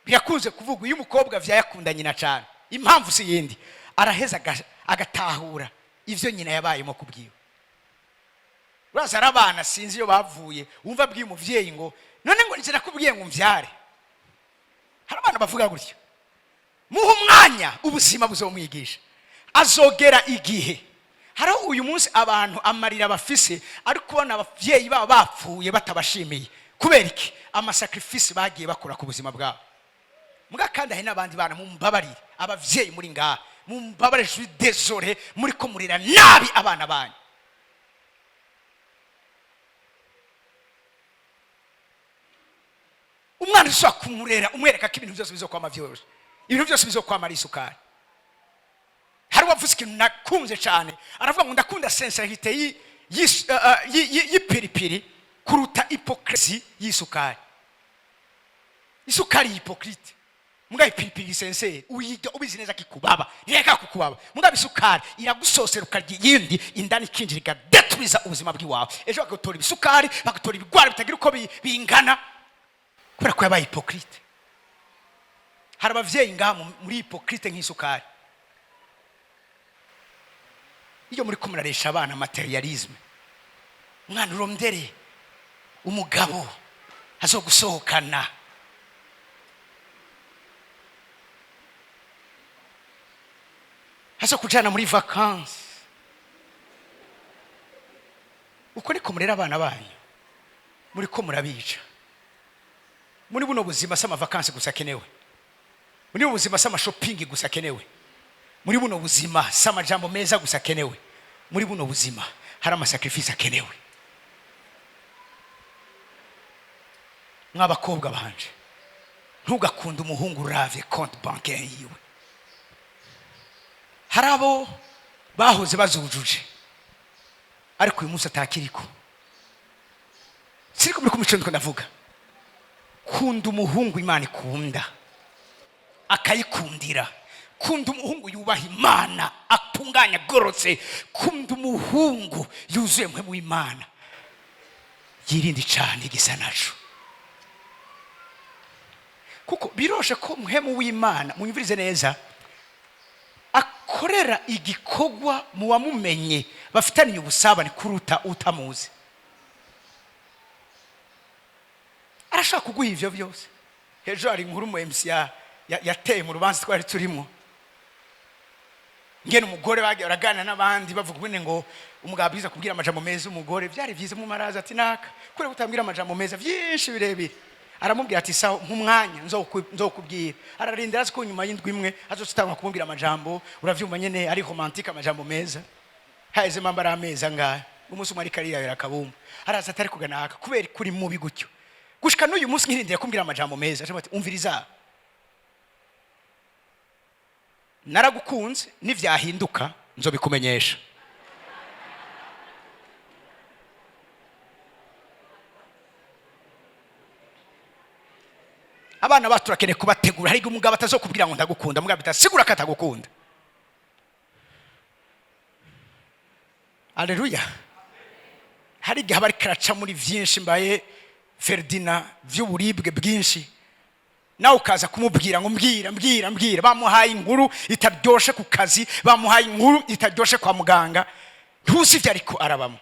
birakunze kuvugwa iyo umukobwa vyayakunda nyina cyane. Impamvu si yindi, Araheza agatahura ivyo nyina yabayemo kubwiwe. Uraza ari abana, sinzi iyo bavuye, wumva abwiye umuvyeyi ngo none ngo nje nakubwiye ngo umvyare. Hari abana bavuga gutyo. Muhe umwanya, ubuzima buzomwigisha, azogera igihe. Hariho uyu munsi abantu amarira bafise ari kubona abavyeyi babo bapfuye batabashimiye. Kubera iki? Ama sacrifices bagiye bakora ku buzima bwabo. Muga kandi hari n'abandi bana, mumbabarire, abavyeyi muri ngaha, mumbabarire, je suis désolé, muri ko murira nabi abana banyu. Umwana ushobora kumurera umwereka ko ibintu byose bizokwama vyoroshe, ibintu byose bizokwama ari isukari. Hari uwavuze ikintu nakunze cyane, aravuga ngo ndakunda sincérité y'ipiripiri kuruta hypocrisie y'isukari. Isukari hypocrite, mugabo ipiripiri sincère, uyirya ubizi neza ko ikubaba, ntireka kukubaba. Mugabo isukari iragusosera, ukarya iyindi, indani ikinjira, igadeturiza ubuzima bw'iwawe. Ejo bagatora ibisukari, bagatora ibigwara bitagira uko bingana, kubera ko yabaye hypocrite. Hari abavyeyi ngaha muri hypocrite nk'isukari. Iyo muri ko muraresha abana matérialisme, umwana urondere umugabo azogusohokana, azokujana muri vacances, uko niko murera abana banyu, muri ko murabica. Muri buno buzima si ama vacances gusa akenewe, muri buno buzima si ama shopping gusa akenewe, muri buno buzima si amajambo meza gusa akenewe. Muri buno buzima hari ama sacrifices akenewe. Mw'abakobwa banje, ntugakunde umuhungu uravye compte bancaire yiwe. Hari abo bahoze bazujuje, ariko uyu munsi atakiriko. Siriko muri kumuco ndiko ndavuga. Kunda umuhungu Imana ikunda, akayikundira. Kunda umuhungu yubaha Imana, atunganya, agororotse. Kunda umuhungu yuzuye mpwemu w'Imana, yirinde cyane igisa naco, kuko biroshe ko mpwemu w'Imana, munyumvirize neza, akorera igikorwa mu wamumenye bafitaniye ubusabane kuruta utamuzi. Arashaka kuguha ivyo byose. Hejuru hari inkuru mu MC yateye mu rubanza twari turimo, ngene umugore bagiye baraganira n'abandi, bavuga ubune ngo umugabo abwiza kubwira amajambo meza umugore. Byari byiza mu maraza, ati naka kure kutambwira amajambo meza byinshi birebire. Aramubwira ati sawa, nk'umwanya nzokubwira. Ararindira, azi ko nyuma y'indwi imwe azotangwa kumubwira amajambo, uravyumva nyene, ari romantique, amajambo meza. Haheze mamba ari amezi angahe, umunsi umwe ariko arirabira akabumba, araza atari kugana aka kubera kuri mubi gutyo, gushika n'uyu munsi nkirindira kumbwira amajambo meza. Aca ati umviriza, naragukunze, nivyahinduka nzobikumenyesha. Abana bacu turakeneye kubategura. Hari igihe umugabo atazokubwira ngo ndagukunda, mugabo bitasigura ko atagukunda. Aleluya! Hari igihe aba ariko araca muri vyinshi, mbaye Ferdinand, vy'uburibwe bwinshi, nawe ukaza kumubwira ngo mbwira, mbwira, mbwira. Bamuhaye inkuru itaryoshe ku kazi, bamuhaye inkuru itaryoshe kwa muganga, ntuzi ibyo ariko arabamo.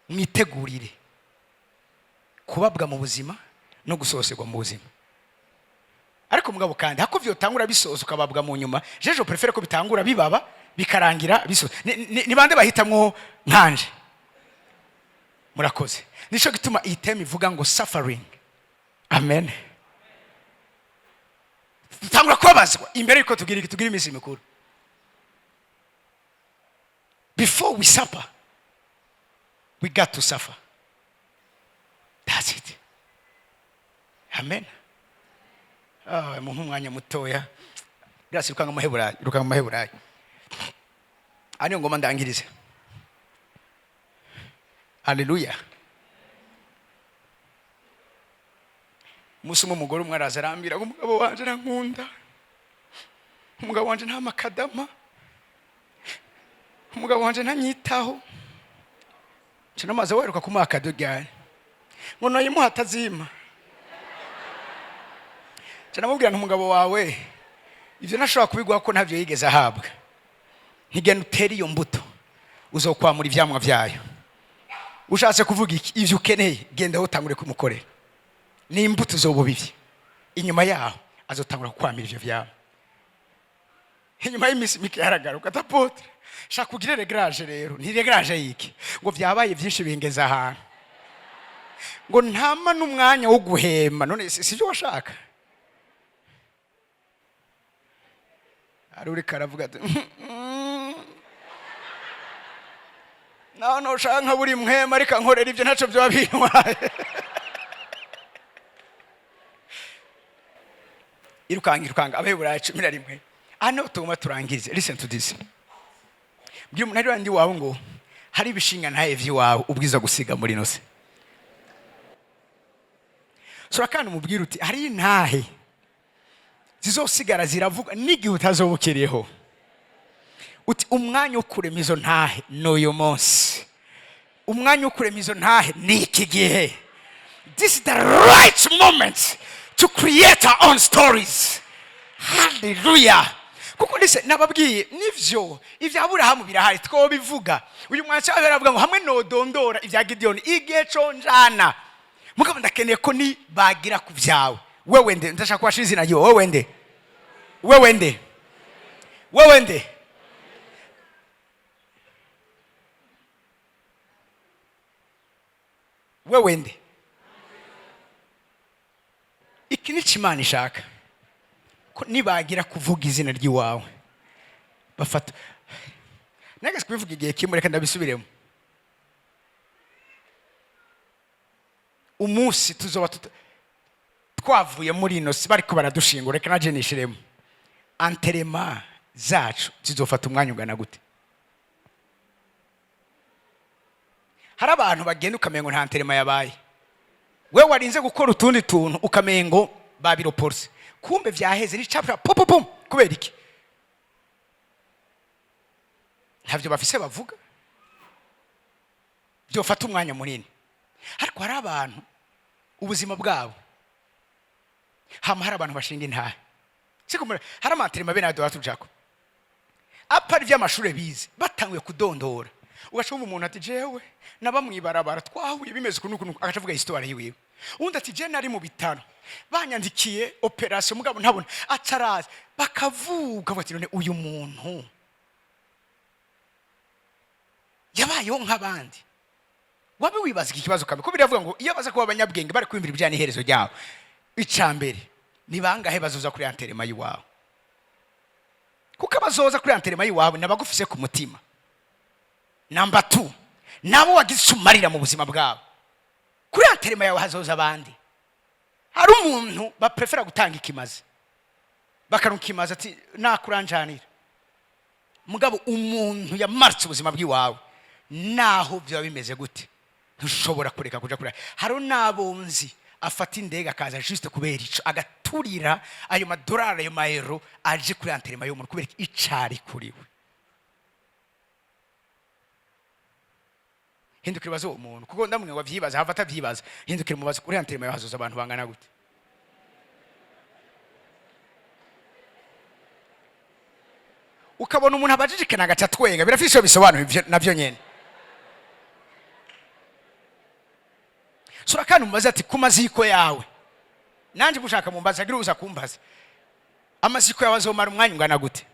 Mwitegurire kubabwa mu buzima no gusohoserwa mu buzima. Ariko mugabo kandi hako vyotangura bisoza ukababwa mu nyuma, jeje préfère ko bitangura bibaba, bikarangira bisoza. Ni bande bahitamwo nkanje? Murakoze. Nico gituma iyi thème ivuga ngo suffering. Amen. Dutangura kubabazwa imbere yuko tugira iminsi mikuru. Before we suffer, we got to suffer. That's it. Amen. Ah, mu umwanya mutoya. Grace, rukanga muheburayo, rukanga muheburayo. Ariyo ngoma ndangirize. Haleluya! Umunsi umwe umugore umwe araza, arambwira ngo umugabo wanje arankunda, umugabo wanje nta makadama, umugabo wanje ntanyitaho. Nca namaze weruka kumuha akado ryari? Ngo noyimuha atazima. Namubwira nti umugabo wawe ibyo ntashobora kubiguha ko ntabyo yigeze ahabwa. Ntigenda utere iyo mbuto, uzokwamura ivyamwa vyayo. Ushatse kuvuga iki? Ivyo ukeneye, genda aho utangure kumukorera, ni imbuto uzoba ubivye, inyuma yaho azotangura kukwamira ivyo vyamwa. Inyuma y'iminsi mike yaragaruka ati: "Apôtre, shaka ugire réglage." Rero ni réglage yiki? Ngo vyabaye vyinshi, bingeza ahantu ngo ntama n'umwanya wo guhema. None sivyo washaka? Ari uriko aravuga ati: "Naho noshaka nka buri mwema, ariko nkorera ibyo, ntaco vyoba bintwaye." Irukanga, irukanga. Abaheburayo 11, hano tugomba turangize. Listen to this. Bwira umuntu ari wandi wawe ngo hari ibishinga ntaye vy'iwawe ubwiza gusiga muri ino si. Sura kandi umubwire uti hari intahe zizosigara ziravuga n'igihe utazoba ukiriho. Uti umwanya wo kurema izo ntahe ni uyu munsi, umwanya wo kurema izo ntahe ni iki gihe. This is the right moment to create our own stories. Haleluya! Kuko listen, nababwiye nivyo ibya Aburahamu birahari, twobivuga. Uyu mwanditsi aravuga ngo hamwe nodondora ibya Gidiyoni, igihe conjana. Mugabo ndakeneye ko ni bagira ku byawe. Wewe nde? Ndashaka kubashira izina ryiwe. Wewe nde? Wewe nde? Wewe nde? Wewe nde? Iki ni cyo Imana ishaka, ko nibagira kuvuga izina ry'iwawe bafata. Nageze kubivuga igihe kimwe, reka ndabisubiremo. Umunsi tuzoba twavuye muri ino si, bariko baradushingura, reka naje nishiremo, enterrement zacu zizofata umwanya ungana gute? Hari abantu bagenda ukamengo nta enterrement yabaye. Wewe warinze gukora utundi tuntu, ukamengo babiroporse, kumbe vyaheze, ni chapter pum pum pum. Kubera iki? Ntavyo bafise bavuga byofata umwanya munini. Ariko hari abantu ubuzima bwabo hama hari abantu bashinga intahe. Siko hari ama enterrement bene ayo tujako, apara ivy'amashure bize, batanguye kudondora, ugaca wumva umuntu ati: "Jewe naba mw'ibarabara, twahuye bimeze uku n'uku n'uku," agaca avuga histoire yiwiwe. Undi ati: "Je nari mu bitaro, banyandikiye opération, mugabo ntabona ataraza." Bakavuga bati: "None uyu muntu yabayeho nk'abandi?" Wabe wibaza iki kibazo kamwe ko biravuga ngo iyo baza kuba abanyabwenge, bari kwiyumvira ibijyanye n'iherezo ryabo. Icya mbere, ni bangahe bazoza kuri enterrement y'iwawe? Kuko abazoza kuri enterrement y'iwawe ni abagufise ku mutima. Number 2, nabo wagize icyo umarira mu buzima bwabo. Kuri enterrement yawe hazoza abandi. Hari umuntu baprefera gutanga ikimazi, bakaronka ikimazi, ati nakuranjanira. Mugabo umuntu yamaritse ubuzima bw'iwawe, naho byaba bimeze gute, ntushobora kureka kuja kure. Hari n'abonzi afata indege akaza juste kubera ico, agaturira ayo madolari, ayo mayero, aje kuri enterrement y'umuntu kubera icari kuri we. Hindukira ubaze uwo muntu, kuko ndamwe ngo avyibaza, hava atavyibaza. Hindukira umubaze: kuri enterrement yawe hazoza abantu bangana gute? Ukabona umuntu abajijikana, agaca atwenga. Birafise icyo bisobanuye ivyo navyo nyene. Sura kandi umubaze ati ku maziko yawe, nanjye mushaka mumbaze, agira uza kumbaza, amaziko yawe azomara umwanya ungana gute?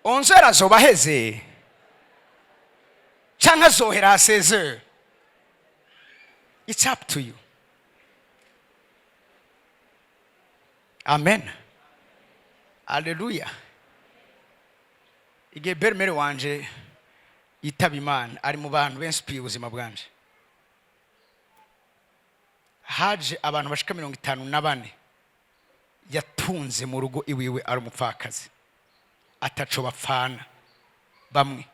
11h azoba aheze, canke azohera 16h? It's up to you. Amen, aleluya. Igihe belle-mère wanje yitaba Imana, ari mu bantu benshi ubuzima bwanje. Haje abantu bashika 54 yatunze mu rugo iwiwe, ari umupfakazi, ataco bapfana, bamwe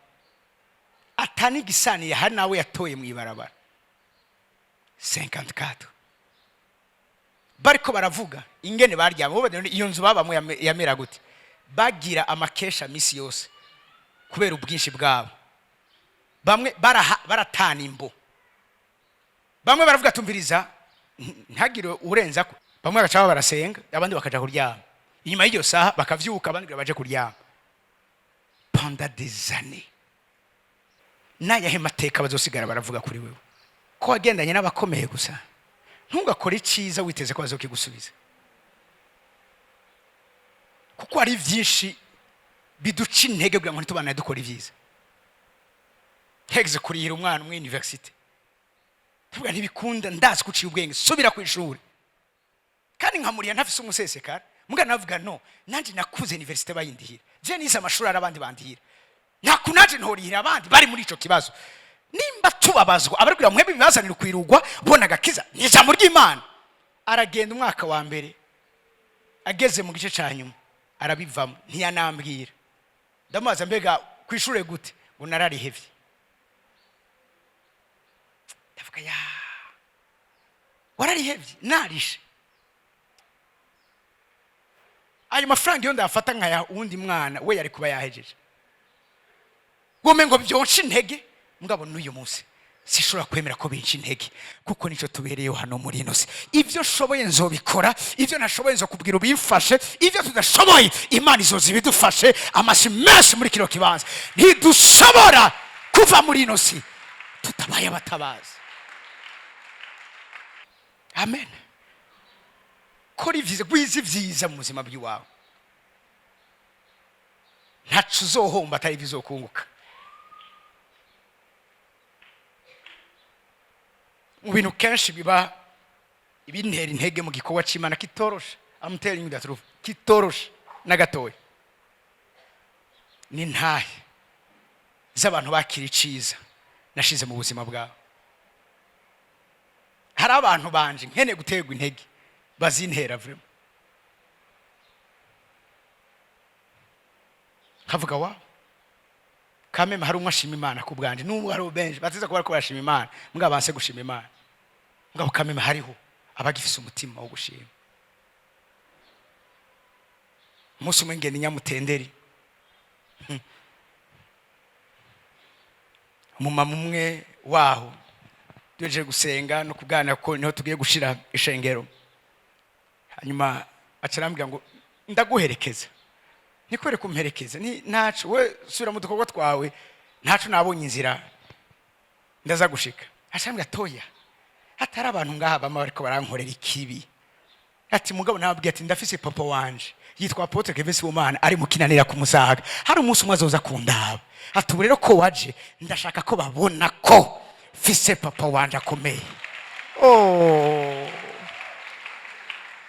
atanigisaniye, hari nawe yatoye mu ibarabara. 54 bariko baravuga ingene baryama. Bo iyo nzu babamwe yamera gute? Bagira amakesha misi yose kubera ubwinshi bwabo. Bamwe baratana imbo, bamwe baravuga tumviriza. Ntagire urenza ko. Bamwe bagaca barasenga, abandi bakaja kuryama. Inyuma y'iryo saha bakavyuka, abandi baje kuryama pendant des années. N'ayahe mateka bazosigara baravuga kuri wewe? Ko wagendanye n'abakomeye gusa. Ntugakore icyiza witeze ko bazokigusubiza, kuko hari byinshi biduca intege kugira ngo ntitubane dukora ibyiza. Hegeze kurihira umwana umwe université, tuvuga ntibikunda, ndazi ko uciye ubwenge, subira ku ishuri. Kandi nkamuriya ntafise umusesekara. Mugana navuga no nanjye nakuze université bayindihira, je nize amashuri ari abandi bandihira, ntaku nanjye ntorihira abandi bari muri ico kibazo. Nimba tubabazwa, abarwira mwebwe bibazanira kwirugwa bona agakiza ni ijambo ry'Imana. Aragenda umwaka wa mbere, ageze mu gice cya nyuma arabivamo, ntiyanambwira. Ndamubaza: "Mbega ku ishure gute?" Ngo: "Nararihevye." Ndavuga: "Ya, wararihevye, narishe ayo mafaranga iyo ndayafata nkaya uwundi mwana we yari kuba yahejeje." Gome ngo byonce intege, mugabo n'uyu munsi sishobora kwemera ko binca intege, kuko nicyo tubereyeho hano muri ino si. Ibyo nshoboye nzobikora, ibyo ntashoboye nzokubwira ubimfashe, ibyo tudashoboye Imana izoza ibidufashe. Amasi menshi muri kino kibanza, ntidushobora kuva muri ino si tutabaye abatabazi. Amen. Kora ibyiza, gwiza ibyiza mu buzima bw'iwawe, ntaco uzohomba atari ibyo uzokunguka. Mu bintu kenshi biba ibintera intege mu gikorwa cy'Imana kitoroshe, I'm telling you the truth, kitoroshe na gatoya, ni ntahe z'abantu bakira iciza nashize mu buzima bwawe. Hari abantu banje nkeneye guterwa intege, bazintera vraiment, nkavuga: "Wa kameme." Hari umwe ashima Imana ku bwanje, nubwo hari benshi batiza kuba bariko barashima Imana, mbwa banse gushima Imana. Mugabo kameme hariho abagifise umutima wo gushima. Umunsi umwe ngenda i Nyamutenderi, umumama umwe waho duhejeje gusenga no kuganira ko niho tugiye gushira ishengero, hanyuma aca arambwira ngo: "Ndaguherekeza." Nikwereka kumperekeza ni ntaco, we subira mu dukorwa twawe, ntaco, nabonye inzira ndaza gushika. Aca arambwira: "Toya, hatari abantu ngaha bama bariko barankorera ikibi." Ati: "Mugabo nababwiye ati ndafise papa wanje yitwa Apotre Kevin Sibomana, ari mu Kinanira ku Musaga, hari umunsi umwe azoza kundaba." Ati: "Ubu rero ko waje, ndashaka ko babona ko fise papa wanje akomeye." Oh,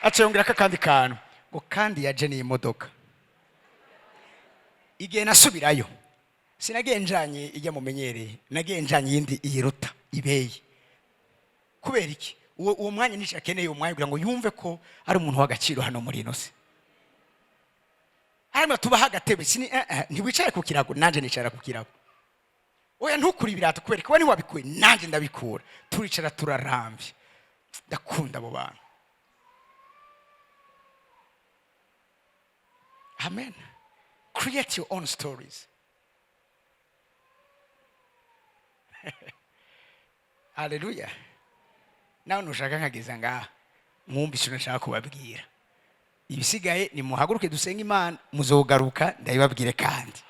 aca yongera akandi kantu ngo: "Kandi yaje n'iyi modoka." Igihe nasubirayo sinagiye njanye ijya mumenyereye, nagiye njanye iyindi iyiruta ibeye. Kubera iki? Uwo mwanya nicyo akeneye, uwo mwanya kugira ngo yumve ko ari umuntu w'agaciro hano muri ino si. Hanyuma tubaha agatebe, sini ntiwicare ku kirago, nanjye nicara ku kirago. Oya, ntukure ibirato, kubera ko we ntiwabikuye, nanjye ndabikura. Turicara turarambye. Ndakunda abo bantu. Amen. Create your own stories. Haleluya. Nawe nushaka nkageza ngaha mwumva icyo nashaka kubabwira. Ibisigaye nimuhaguruke dusenge Imana, muzogaruka ndabibabwire. Kandi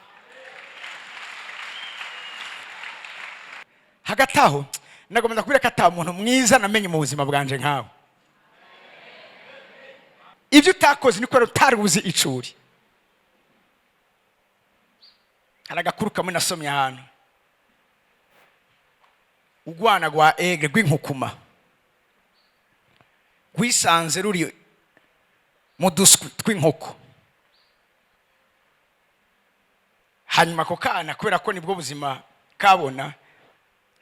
hagati aho nagomba kubwira ko ata muntu mwiza namenye mu buzima bwanje nkawe. Ibyo utakoze ni kubera utari uzi icuri. Hari agakuru kamwe nasomye ahantu, urwana rwa egre rw'inkukuma rwisanze ruri mu duswi tw'inkoko. Hanyuma ako kana, kubera ko nibwo buzima kabona,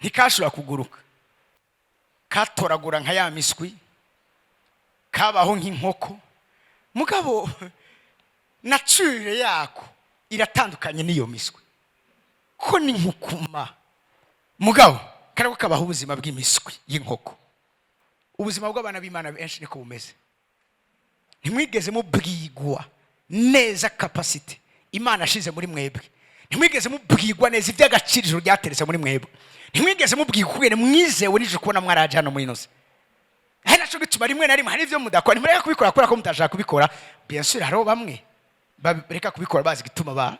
ntikashobora kuguruka, katoragura nka ya miswi, kabaho nk'inkoko. Mugabo nature yako iratandukanye n'iyo miswi, ko ni nkukuma. Mugabo kariko kabaho ubuzima bw'imiswi y'inkoko. Ubuzima bw'abana b'Imana benshi niko bumeze. Ntimwigeze mubwigwa neza capacity Imana ashize muri mwebwe, ntimwigeze mubwigwa neza iby'agaciro ijuru ryateretse muri mwebwe, ntimwigeze mubwigwa ukungene mwizewe n'ijuru kubona mwaraje hano muri ino si. Ari naco Naco gituma rimwe na rimwe hari ivyo mudakora, ntimureka kubikora kubera ko mutashaka kubikora. Bien sûr, hariho bamwe bareka kubikora bazi igituma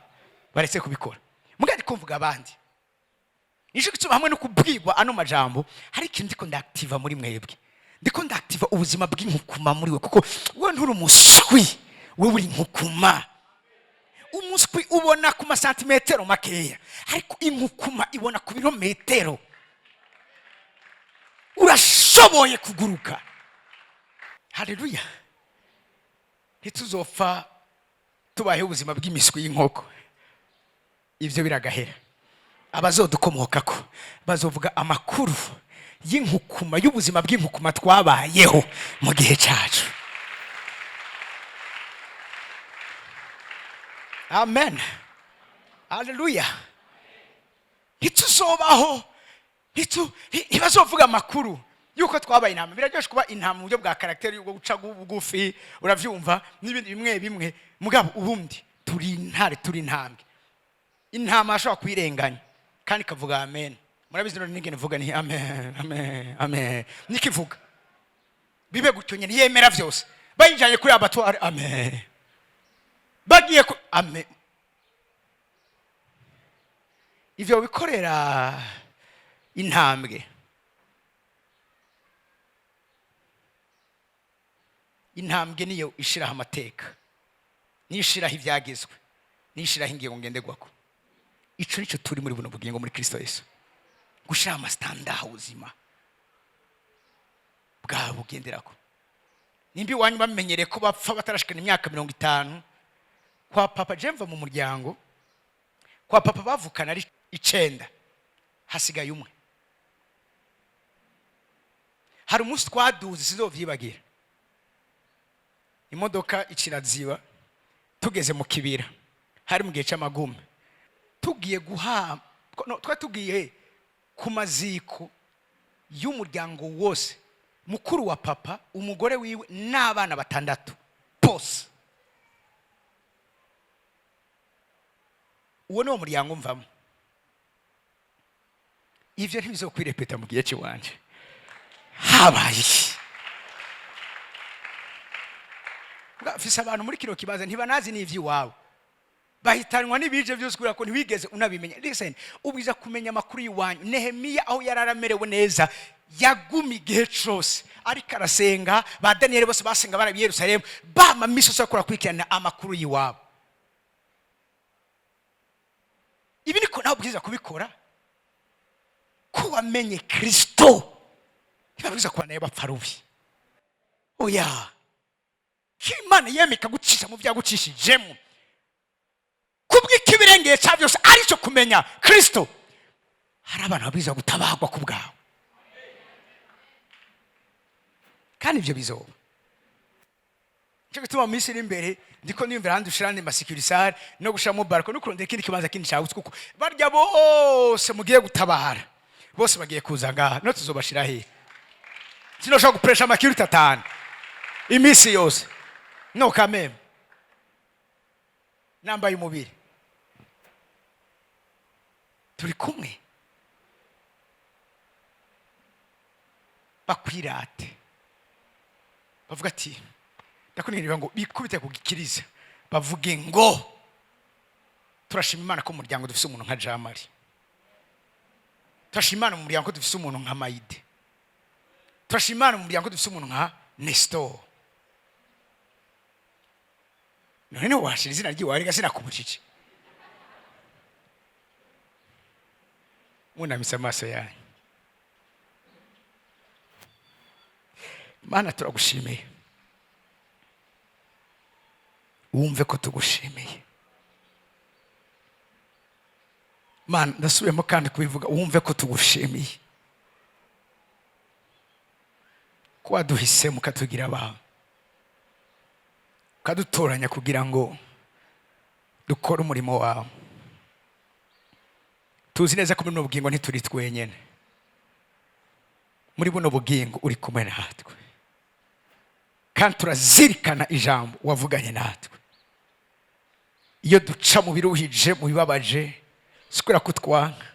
baretse kubikora, mugabo ndi kumvuga abandi. Nico gituma hamwe no kubwirwa ano majambo, hari ikintu ndiko ndactiva muri mwebwe, ndiko ndactiva ubuzima bw'inkukuma muri we, kuko we nturi umuswi, we uri inkukuma. Umuswi ubona ku masantimetero makeya, ariko inkukuma ibona ku birometero. Urashoboye kuguruka. Haleluya! Ntituzopfa tubayeho ubuzima bw'imiswi y'inkoko. Ibyo biragahera. Abazodukomokako bazovuga amakuru y'inkukuma, y'ubuzima bw'inkukuma twabayeho mu gihe cyacu. Amen, haleluya! Ntituzobaho, ntibazovuga amakuru yuko twabaye intama. Biraryoshye kuba intama mu buryo bwa caractère bwo guca bugufi, uravyumva, n'ibindi bimwe bimwe. Mugabo ubundi turi intare, turi intambwe. Intama ashobora kuyirenganya kandi ikavuga amen. Murabizi none ningene ivuga ni amen, amen, amen. Nikivuga bibe gutyo nyene, yemera vyose. Bayinjanye kuri abatware, amen. Bagiye ku amen. Ivyo bikorera intambwe. Intambwe niyo ishiraho amateka, niyo ishiraho ivyagezwe, niyo ishiraho ingingo ngenderwako. Ico nico turi muri buno bugingo muri Kristo Yesu, gushira amasitanda ubuzima bwabo bugenderako. Nimba iwanyu bamenyereye ko bapfa batarashikana imyaka 50, kwa papa, je mva mu muryango kwa papa bavukana ari 9, hasigaye umwe. Hari umunsi twaduze, sinzovyibagira, imodoka iciraziba tugeze mu kibira, hari mu gihe c'amagume, tugiye guha no, twari tugiye ku maziko y'umuryango wose, mukuru wa papa, umugore wiwe n'abana 6 bose. Uwo niwo muryango mvamo. Ivyo ntibizokwirepeta mu gihe ciwanje. Habaye iki? Mfise abantu muri kino kibanza ntibanazi n'ivy'iwabo, bahitanwa n'ibije byose kubera ko ntiwigeze unabimenya. Listen, ubwiza kumenya amakuru y'iwanyu. Nehemiya aho yari aramerewe neza, yaguma igihe cose ariko arasenga. Ba Daniyeli bose basenga bari i Yerusalemu, bama misi yose bakora kurikirana amakuru y'iwabo. Ibi niko nawe ubwiza kubikora, ko wamenye Kristo ntibabwiza kuba nayo bapfa rubi. Oya, ko Imana yemeye ikagucisha mu byagucishijemo kubw'ikibirengeye cya byose aricyo kumenya Kristo, hari abantu babwiza gutabagwa ku bwawe, kandi ibyo bizoba. Nicyo gituma mu minsi iri imbere ndiko niyumvira ahandi ushira andi masuccursale no gushiramo balcon no kurondera ikindi kibanza kindi cagutse, kuko barya bose mugiye gutabara bose bagiye kuza ngaha, no tuzobashira hehe? Sinoshobora gupresha amakiriti 5 iminsi yose, no kameme nambaye umubiri. Turi kumwe, bakwirate bavuga ati ndakunirira ngo bikubite ku gikiriza, bavuge ngo turashima Imana ko mu muryango dufise umuntu nka Jean Marie, turashima Imana mu muryango ko dufise umuntu nka Maide, turashima Imana mu muryango ko dufise umuntu nka Nestor. None niwe washira izina ry'iwawe, rega sinakubujije. Munamise amaso yanyu. Mana, turagushimiye, wumve ko tugushimiye. Mana, ndasubiyemo kandi kubivuga, wumve ko tugushimiye ko waduhisemo ukatugira abawe, ukadutoranya kugira ngo dukore umurimo wawe. Tuzi neza ko muri buno bugingo ntituri twenyene, muri buno bugingo uri kumwe natwe, kandi turazirikana ijambo wavuganye natwe. Iyo duca mu biruhije, mu bibabaje, si kubera ko utwanka,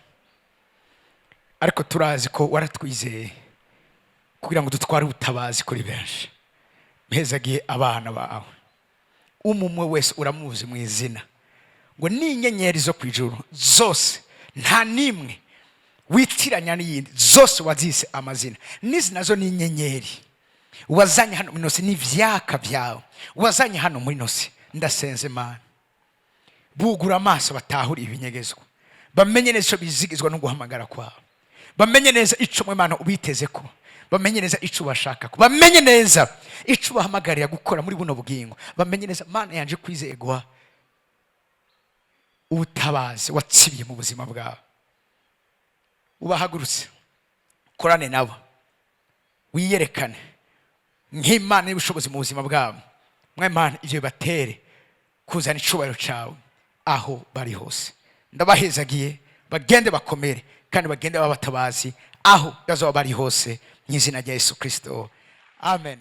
ariko turazi ko waratwizeye. Kugira ngo dutware ubutabazi kuri benshi. Mpezagiye abana bawe, umwe wese uramuzi mu izina, ngo n'inyenyeri zo ku ijuru zose, nta n'imwe witiranya n'iyindi, zose wazise amazina. N'izi nazo ni inyenyeri wazanye hano muri ino si, n'ivyaka byawe wazanye hano muri ino si. Ndasenze Mana, bugura amaso, batahura ibinyegezwa, bamenye neza icyo bizigizwa no guhamagara kwawe, bamenye neza icyo Mana ubiteze ko, bamenye neza icyo ubashaka ko, bamenye neza icyo ubahamagarira gukora muri buno bugingo, bamenye neza, Mana yanje kwizegwa, ubutabazi watsibiye mu buzima bwawe. Ubahagurutse, korane nabo, wiyerekane nk'Imana y'ubushobozi mu buzima bwabo. Mwemana, ibyo bibatere kuzana icubahiro cyawe aho bari hose. Ndabahezagiye, bagende bakomere kandi bagende babatabazi aho bazaba bari hose, mu izina rya Yesu Kirisito, amen.